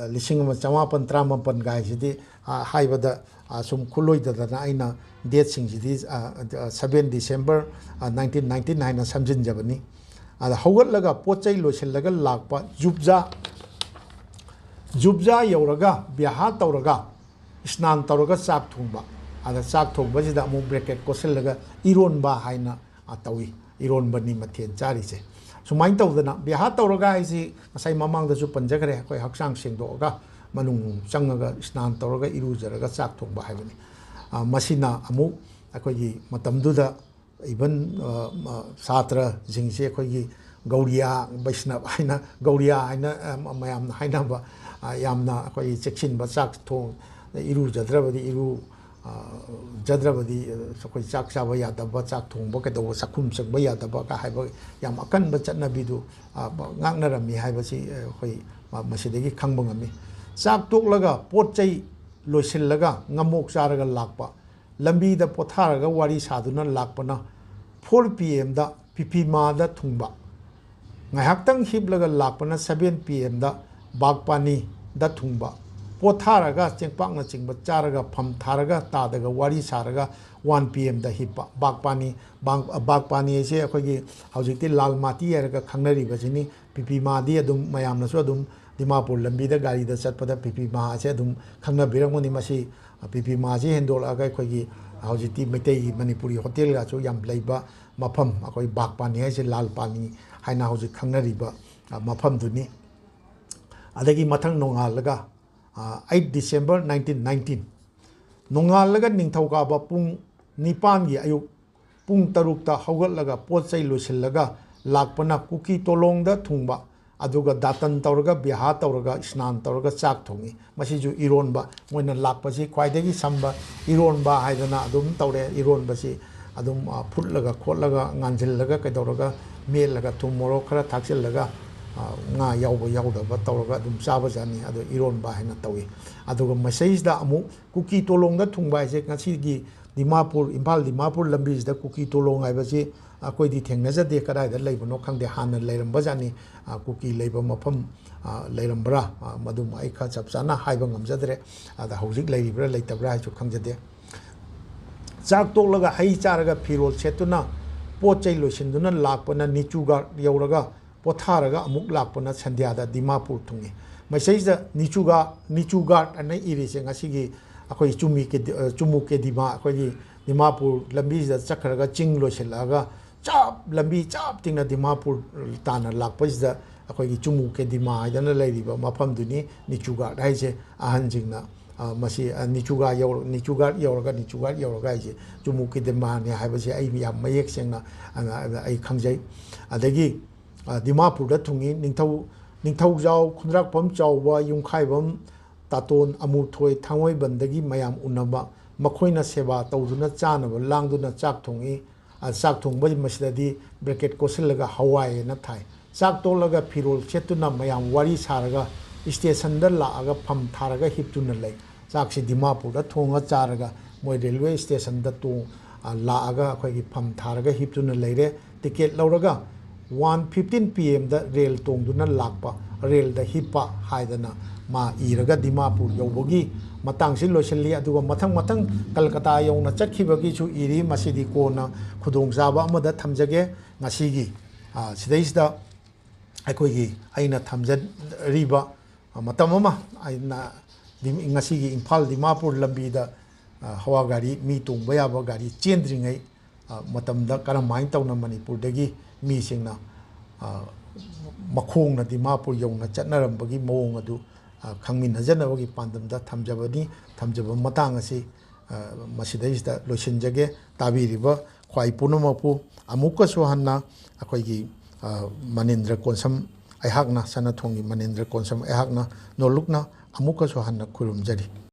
ꯑ, ꯂꯤꯁꯤꯡ ꯑꯃ ꯆꯃꯥꯄꯟ ꯇꯔꯥꯃꯥꯄꯟ ꯀꯥꯏꯁꯤꯗꯤ, ꯑ, ꯍꯥꯏꯕꯗ, ꯑ, ꯁꯨꯝ ꯈꯨꯠꯂꯣꯏꯗꯗꯅ ꯑꯩꯅ ꯗꯦꯠꯁꯤꯡꯁꯤꯗꯤ, ꯑ, ꯑ, seven December, ꯑ, nineteen nineteen ꯍꯥꯏꯅ ꯁꯝꯖꯤꯟꯖꯕꯅꯤ꯫ ꯑꯗ ꯍꯧꯒꯠꯂꯒ ꯄꯣꯠ ꯆꯩ ꯂꯣꯏꯁꯤꯜꯂꯒ ꯂꯥꯛꯄ, ꯖꯨꯕꯖꯥ, ꯖꯨꯕꯖꯥ ꯌꯧꯔꯒ ꯕ꯭ꯌꯥꯍꯥ ꯇꯧꯔꯒ ꯏꯁꯅꯥꯟ ꯇꯧꯔꯒ ꯆꯥꯛ ꯊꯣꯡꯕ꯫ ꯑꯗ ꯆꯥꯛ ꯊꯣꯡꯕꯁꯤꯗ ꯑꯃꯨꯛ bracket ꯀꯣꯠꯁꯤꯜꯂꯒ ꯏꯔꯣꯟꯕ ꯍꯥꯏꯅ, ꯑ, ꯇꯧꯏ꯫ ꯏꯔꯣꯟꯕꯅꯤ ꯃꯊꯦꯜ ꯆꯥꯔꯤꯁꯦ꯫ ꯁꯨꯃꯥꯏꯅ ꯇꯧꯗꯅ ꯕ꯭ꯌꯥꯍꯥ ꯇꯧꯔꯒ ꯍꯥꯏꯁꯤ ꯉꯁꯥꯏ ꯃꯃꯥꯡꯗꯁꯨ ꯄꯟꯖꯈ꯭ꯔꯦ, ꯑꯩꯈꯣꯏ ꯍꯛꯆꯥꯡ ꯁꯦꯡꯗꯣꯛꯑꯒ ꯃꯅꯨꯡ ꯆꯪꯉꯒ ꯏꯁꯅꯥꯟ ꯇꯧꯔꯒ ꯏꯔꯨꯖꯔꯒ ꯆꯥꯛ ꯊꯣꯡꯕ ꯍꯥꯏꯕꯅꯤ꯫ ꯑ, ꯃꯁꯤꯅ ꯑꯃꯨꯛ ꯑꯩꯈꯣꯏꯒꯤ ꯃꯇꯝꯗꯨꯗ even, ꯑ, ꯑ, ꯁꯥꯇ꯭ꯔꯁꯤꯡꯁꯦ ꯑꯩꯈꯣꯏꯒꯤ ꯒꯧꯔꯤꯌꯥ, ꯕꯩꯁꯅꯕ ꯍꯥꯏꯅ, ꯒꯧꯔꯤꯌꯥ ꯍꯥꯏꯅ, ꯑ, ꯃꯌꯥꯝꯅ ꯍꯥꯏꯅꯕ, ꯑ, ꯌꯥꯝꯅ ꯑꯩꯈꯣꯏꯒꯤ ꯆꯦꯛꯁꯤꯟꯕ, ꯆꯥꯛ ꯊꯣꯡ, ꯏꯔꯨꯖꯗ꯭ꯔꯕꯗꯤ ꯏꯔꯨ, ꯑ, ꯖꯗ꯭ꯔꯕꯗꯤ, ꯑ, ꯑꯩꯈꯣꯏ ꯆꯥꯛ ꯆꯥꯕ ꯌꯥꯗꯕ, ꯆꯥꯛ ꯊꯣꯡꯕ ꯀꯩꯗꯧꯕ, ꯆꯥꯛꯈꯨꯝ ꯆꯪꯕ ꯌꯥꯗꯕꯒ ꯍꯥꯏꯕ ꯌꯥꯝ ꯑꯀꯟꯕ ꯆꯠꯅꯕꯤꯗꯨ, ꯑ, ꯉꯥꯛꯅꯔꯝꯃꯤ ꯍꯥꯏꯕꯁꯤ, ꯑ, ꯑꯩꯈꯣꯏ ꯃ-, ꯃꯁꯤꯗꯒꯤ ꯈꯪꯕ ꯉꯝꯃꯤ꯫ ꯆꯥꯛ ꯇꯣꯛꯂꯒ ꯄꯣꯠ ꯆꯩ ꯂꯣꯏꯁꯤꯜꯂꯒ ꯉꯝꯃꯣꯛ ꯆꯥꯔꯒ ꯂꯥꯛꯄ, ꯂꯝꯕꯤꯗ ꯄꯣꯊꯥꯔꯒ ꯋꯥꯔꯤ ꯁꯥꯗꯨꯅ ꯂꯥꯛꯄꯅ four PM ꯗ ꯄꯤꯄꯤꯃꯥꯗ ꯊꯨꯡꯕ, ꯉꯥꯏꯍꯥꯛꯇꯪ ꯍꯤꯞꯂꯒ ꯂꯥꯛꯄꯅ seven PM ꯗ ꯕꯥꯒꯄꯥꯅꯤꯗ ꯊꯨꯡꯕ, ꯄꯣꯊꯥꯔꯒ ꯆꯦꯡꯄꯥꯛꯅꯆꯤꯡꯕ ꯆꯥꯔꯒ ꯐꯝ ꯊꯥꯔꯒ ꯇꯥꯗꯒ ꯋꯥꯔꯤ ꯁꯥꯔꯒ one PM ꯗ ꯍꯤꯞꯄ꯫ ꯕꯥꯒꯄꯥꯅꯤ, ꯕꯥꯒ-, ꯕꯥꯒꯄꯥꯅꯤ ꯍꯥꯏꯁꯦ ꯑꯩꯈꯣꯏꯒꯤ ꯍꯧꯖꯤꯛꯇꯤ ꯂꯥꯜ ꯃꯥꯇꯤ ꯍꯥꯏꯔꯒ ꯈꯪꯅꯔꯤꯕꯁꯤꯅꯤ꯫ ꯄꯤꯄꯤꯃꯥꯗꯤ ꯑꯗꯨꯝ ꯃꯌꯥꯝꯅꯁꯨ ꯑꯗꯨꯝ ꯗꯤꯃꯥꯄꯨꯔ ꯂꯝꯕꯤꯗ ꯒꯥꯔꯤꯗ ꯆꯠꯄꯗ ꯄꯤꯄꯤꯃꯥꯁꯦ ꯑꯗꯨꯝ ꯈꯪꯅꯕꯤꯔꯝꯒꯅꯤ꯫ ꯃꯁꯤ ꯄꯤꯄꯤꯃꯥꯁꯤ ꯍꯦꯟꯗꯣꯛꯂꯛꯑꯒ ꯑꯩꯈꯣꯏꯒꯤ ꯍꯧꯖꯤꯛꯇꯤ ꯃꯩꯇꯩꯒꯤ ꯃꯅꯤꯄꯨꯔꯤ ꯍꯣꯇꯦꯜꯒꯁꯨ ꯌꯥꯝ ꯂꯩꯕ ꯃꯐꯝ, ꯑꯩꯈꯣꯏ ꯕꯥꯒꯄꯥꯅꯤ ꯍꯥꯏꯁꯦ ꯂꯥꯜ ꯄꯥꯅꯤ ꯍꯥꯏꯅ ꯍꯧꯖꯤꯛ ꯈꯪꯅꯔꯤꯕ, ꯑ, ꯃꯐꯝꯗꯨꯅꯤ꯫ ꯑꯗꯒꯤ ꯃꯊꯪ ꯅꯣꯡꯉꯥꯜꯂꯒ, ꯑ, eight December nineteen nineteen, ꯅꯣꯡꯉꯥꯜꯂꯒ ꯅꯤꯡꯊꯧꯀꯥꯕ ꯄꯨꯡ ꯅꯤꯄꯥꯟꯒꯤ ꯑꯌꯨꯛ ꯄꯨꯡ ꯇꯔꯨꯛꯇ ꯍꯧꯒꯠꯂꯒ ꯄꯣꯠ ꯆꯩ ꯂꯣꯏꯁꯤꯜꯂꯒ ꯂꯥꯛꯄꯅ ꯀꯨꯀꯤ ꯇꯣꯂꯣꯡꯗ ꯊꯨꯡꯕ, ꯑꯗꯨꯒ ꯗꯥꯇꯟ ꯇꯧꯔꯒ ꯕꯤꯍꯥ ꯇꯧꯔꯒ ꯏꯁꯅꯥꯟ ꯇꯧꯔꯒ ꯆꯥꯛ ꯊꯣꯡꯉꯤ꯫ ꯃꯁꯤꯁꯨ ꯏꯔꯣꯟꯕ, ꯃꯣꯏꯅ ꯂꯥꯛꯄꯁꯤ ꯈ꯭ꯋꯥꯏꯗꯒꯤ ꯁꯝꯕ ꯏꯔꯣꯟꯕ ꯍꯥꯏꯗꯅ ꯑꯗꯨꯝ ꯇꯧꯔꯦ꯫ ꯏꯔꯣꯟꯕꯁꯤ ꯑꯗꯨꯝ, ꯑ, ꯐꯨꯠꯂꯒ ꯈꯣꯠꯂꯒ ꯉꯥꯟꯁꯤꯜꯂꯒ ꯀꯩꯗꯧꯔꯒ ꯃꯦꯠꯂꯒ ꯊꯨꯝ ꯃꯣꯔꯣꯛ ꯈꯔ ꯊꯥꯛꯆꯤꯜꯂꯒ, ꯑ, ꯉꯥ ꯌꯥꯎꯕ ꯌꯥꯎꯗꯕ ꯇꯧꯔꯒ ꯑꯗꯨꯝ ꯆꯥꯕꯖꯥꯠꯅꯤ꯫ ꯑꯗꯣ ꯏꯔꯣꯟꯕ ꯍꯥꯏꯅ ꯇꯧꯏ꯫ ꯑꯗꯨꯒ ꯃꯁꯤꯗꯩꯁꯤꯗ ꯑꯃꯨꯛ ꯀꯨꯀꯤ ꯇꯣꯂꯣꯡꯗ ꯊꯨꯡꯕ ꯍꯥꯏꯁꯦ ꯉꯁꯤꯒꯤ ꯗꯤꯃꯥꯄꯨꯔ, ꯏꯝꯐꯥꯜ ꯗꯤꯃꯥꯄꯨꯔ ꯂꯝꯕꯤꯁꯤꯗ ꯀꯨꯀꯤ ꯇꯣꯂꯣꯡ ꯍꯥꯏꯕꯁꯤ ꯑꯩꯈꯣꯏꯗꯤ ꯊꯦꯡꯅꯖꯗꯦ, ꯀꯗꯥꯏꯗ ꯂꯩꯕꯅꯣ ꯈꯪꯗꯦ꯫ ꯍꯥꯟꯅ ꯂꯩꯔꯝꯕꯖꯥꯠꯅꯤ, ꯑ, ꯀꯨꯀꯤ ꯂꯩꯕ ꯃꯐꯝ, ꯑ, ꯂꯩꯔꯝꯕ꯭ꯔꯥ, ꯑ, ꯃꯗꯨꯃ ꯑꯩ ꯈꯔ ꯆꯞ ꯆꯥꯅ ꯍꯥꯏꯕ ꯉꯝꯖꯗ꯭ꯔꯦ꯫ ꯑꯗ ꯍꯧꯖꯤꯛ ꯂꯩꯔꯤꯕ꯭ꯔꯥ ꯂꯩꯇꯕ꯭ꯔꯥ ꯍꯥꯏꯁꯨ ꯈꯪꯖꯗꯦ꯫ ꯆꯥꯛ ꯇꯣꯛꯂꯒ ꯍꯩ ꯆꯥꯔꯒ ꯐꯤꯔꯣꯜ ꯁꯦꯠꯇꯨꯅ ꯄꯣꯠ ꯆꯩ ꯂꯣꯏꯁꯤꯟꯗꯨꯅ ꯂꯥꯛꯄꯅ ꯅꯤꯆꯨꯒꯥꯔ ꯌꯧꯔꯒ ꯄꯣꯊꯥꯔꯒ ꯑꯃꯨꯛ ꯂꯥꯛꯄꯅ ꯁꯟꯙ꯭ꯌꯥꯗ ꯗꯤꯃꯥꯄꯨꯔ ꯊꯨꯡꯉꯤ꯫ ꯃꯁꯤꯗꯩꯁꯤꯗ ꯅꯤꯆꯨꯒꯥ, ꯅꯤꯆꯨꯒꯥꯔ ꯑꯅ ꯏꯔꯤꯁꯦ ꯉꯁꯤꯒꯤ ꯑꯩꯈꯣꯏ ꯆꯨꯝꯃꯤ ꯀꯦꯗꯤ-, ꯑ, ꯆꯨꯝꯃꯨ ꯀꯦꯗꯤꯃꯥ, ꯑꯩꯈꯣꯏꯒꯤ ꯗꯤꯃꯥꯄꯨꯔ ꯂꯝꯕꯤꯁꯤꯗ ꯆꯠꯈ꯭ꯔꯒ ꯆꯤꯡ ꯂꯣꯏꯁꯤꯜꯂꯛꯑꯒ ꯆꯞ ꯂꯝꯕꯤ ꯆꯞ ꯇꯤꯡꯅ ꯗꯤꯃꯥꯄꯨꯔ ꯇꯥꯟꯅ ꯂꯥꯛꯄꯁꯤꯗ ꯑꯩꯈꯣꯏꯒꯤ ꯆꯨꯝꯃꯨ ꯀꯦꯗꯤꯃꯥ ꯍꯥꯏꯗꯅ ꯂꯩꯔꯤꯕ ꯃꯐꯝꯗꯨꯅꯤ ꯅꯤꯆꯨꯒꯥꯔ ꯍꯥꯏꯁꯦ꯫ ꯑꯍꯟꯁꯤꯡꯅ, ꯑ, ꯃꯁꯤ, ꯑ, ꯅꯤꯆꯨꯒꯥ ꯌꯧꯔ-, ꯅꯤꯆꯨꯒꯥꯔ ꯌꯧꯔꯒ, ꯅꯤꯆꯨꯒꯥꯔ ꯌꯧꯔꯒ ꯍꯥꯏꯁꯦ ꯆꯨꯝꯃꯨ ꯀꯦꯗꯤꯃꯥꯅꯤ ꯍꯥꯏꯕꯁꯦ ꯑꯩ ꯌꯥꯝ ꯃꯌꯦꯛ ꯁꯦꯡꯅ, ꯑ, ꯑ, ꯑꯩ ꯈꯪꯖꯩ꯫ ꯑꯗꯒꯤ, ꯑ, ꯗꯤꯃꯥꯄꯨꯔꯗ ꯊꯨꯡꯉꯤ꯫ ꯅꯤꯡꯊꯧ, ꯅꯤꯡꯊꯧꯖꯥꯎ, ꯈꯨꯟꯗ꯭ꯔꯥꯛꯄꯝ ꯆꯥꯎꯕ, ꯌꯨꯝꯈꯥꯏꯕꯝ, ꯇꯥꯇꯣꯟ, ꯑꯃꯨꯊꯣꯏ, ꯊꯥꯡꯃꯩꯕꯟꯗꯒꯤ ꯃꯌꯥꯝ ꯎꯅꯕ, ꯃꯈꯣꯏꯅ ꯁꯦꯕꯥ ꯇꯧꯗꯨꯅ ꯆꯥꯅꯕ ꯂꯥꯡꯗꯨꯅ ꯆꯥꯛ ꯊꯣꯡꯉꯤ꯫ ꯑ, ꯆꯥꯛ ꯊꯣꯡꯕ ꯃꯁꯤꯗꯗꯤ bracket ꯀꯣꯠꯁꯤꯜꯂꯒ ꯍꯋꯥꯏ ꯍꯥꯏꯅ ꯊꯥꯏ꯫ ꯆꯥꯛ ꯇꯣꯛꯂꯒ ꯐꯤꯔꯣꯜ ꯁꯦꯠꯇꯨꯅ ꯃꯌꯥꯝ ꯋꯥꯔꯤ ꯁꯥꯔꯒ stationꯗ ꯂꯥꯛꯑꯒ ꯐꯝ ꯊꯥꯔꯒ ꯍꯤꯞꯇꯨꯅ ꯂꯩ꯫ ꯆꯥꯛꯁꯤ ꯗꯤꯃꯥꯄꯨꯔꯗ ꯊꯣꯡꯉ ꯆꯥꯔꯒ ꯃꯣꯏ railway stationꯗ ꯇꯣꯡ-, ꯑ, ꯂꯥꯛꯑꯒ ꯑꯩꯈꯣꯏꯒꯤ ꯐꯝ ꯊꯥꯔꯒ ꯍꯤꯞꯇꯨꯅ ꯂꯩꯔꯦ꯫ Ticket ꯂꯧꯔꯒ one fifteen P Mꯗ rail ꯇꯣꯡꯗꯨꯅ ꯂꯥꯛꯄ, railꯗ ꯍꯤꯞꯄ ꯍꯥꯏꯗꯅ ꯃꯥ ꯏꯔꯒ ꯗꯤꯃꯥꯄꯨꯔ ꯌꯧꯕꯒꯤ ꯃꯇꯥꯡꯁꯤ ꯂꯣꯏꯁꯤꯜꯂꯤ꯫ ꯑꯗꯨꯒ ꯃꯊꯪ ꯃꯊꯪ ꯀꯜꯀꯇꯥ ꯌꯧꯅ ꯆꯠꯈꯤꯕꯒꯤꯁꯨ ꯏꯔꯤ꯫ ꯃꯁꯤꯗꯤ ꯀꯣꯟꯅ ꯈꯨꯗꯣꯡꯆꯥꯕ ꯑꯃꯗ ꯊꯝꯖꯒꯦ꯫ ꯉꯁꯤꯒꯤ, ꯑ, ꯁꯤꯗꯩꯁꯤꯗ ꯑꯩꯈꯣꯏꯒꯤ ꯑꯩꯅ ꯊꯝꯖꯔꯤꯕ ꯃꯇꯝ ꯑꯃ ꯑꯩꯅ ꯗꯤ-, ꯉꯁꯤꯒꯤ ꯏꯝꯐꯥꯜ ꯗꯤꯃꯥꯄꯨꯔ ꯂꯝꯕꯤꯗ, ꯑ, ꯍꯋꯥ ꯒꯥꯔꯤ, ꯃꯤ ꯇꯣꯡꯕ ꯌꯥꯕ ꯒꯥꯔꯤ ꯆꯦꯟꯗ꯭ꯔꯤꯉꯩ, ꯑ, ꯃꯇꯝꯗ ꯀꯔꯝꯍꯥꯏꯅ ꯇꯧꯅ ꯃꯅꯤꯄꯨꯔꯗꯒꯤ ꯃꯤꯁꯤꯡꯅ, ꯑ, ꯃꯈꯣꯡꯅ ꯗꯤꯃꯥꯄꯨꯔ ꯌꯧꯅ ꯆꯠꯅꯔꯝꯕꯒꯤ ꯃꯑꯣꯡ ꯑꯗꯨ ꯑ, ꯈꯪꯃꯤꯟꯅꯖꯅꯕꯒꯤ ꯄꯥꯟꯗꯝꯗ ꯊꯝꯖꯕꯅꯤ꯫ ꯊꯝꯖꯕ ꯃꯇꯥꯡ ꯑꯁꯤ, ꯑ, ꯃꯁꯤꯗꯩꯁꯤꯗ ꯂꯣꯏꯁꯤꯟꯖꯒꯦ꯫ ꯇꯥꯕꯤꯔꯤꯕ ꯈ꯭ꯋꯥꯏ ꯄꯨꯝꯅꯃꯛꯄꯨ ꯑꯃꯨꯛꯀꯁꯨ ꯍꯟꯅ ꯑꯩꯈꯣꯏꯒꯤ, ꯑ, ꯃꯅꯤꯟꯗ꯭ꯔ ꯀꯣꯟꯁꯝ, ꯑꯩꯍꯥꯛꯅ ꯁꯅꯥꯊꯣꯡꯒꯤ ꯃꯅꯤꯟꯗ꯭ꯔ ꯀꯣꯟꯁꯝ ꯑꯩꯍꯥꯛꯅ ꯅꯣꯜꯂꯨꯛꯅ ꯑꯃꯨꯛꯀꯁꯨ ꯍꯟꯅ ꯈꯨꯔꯨꯝꯖꯔꯤ꯫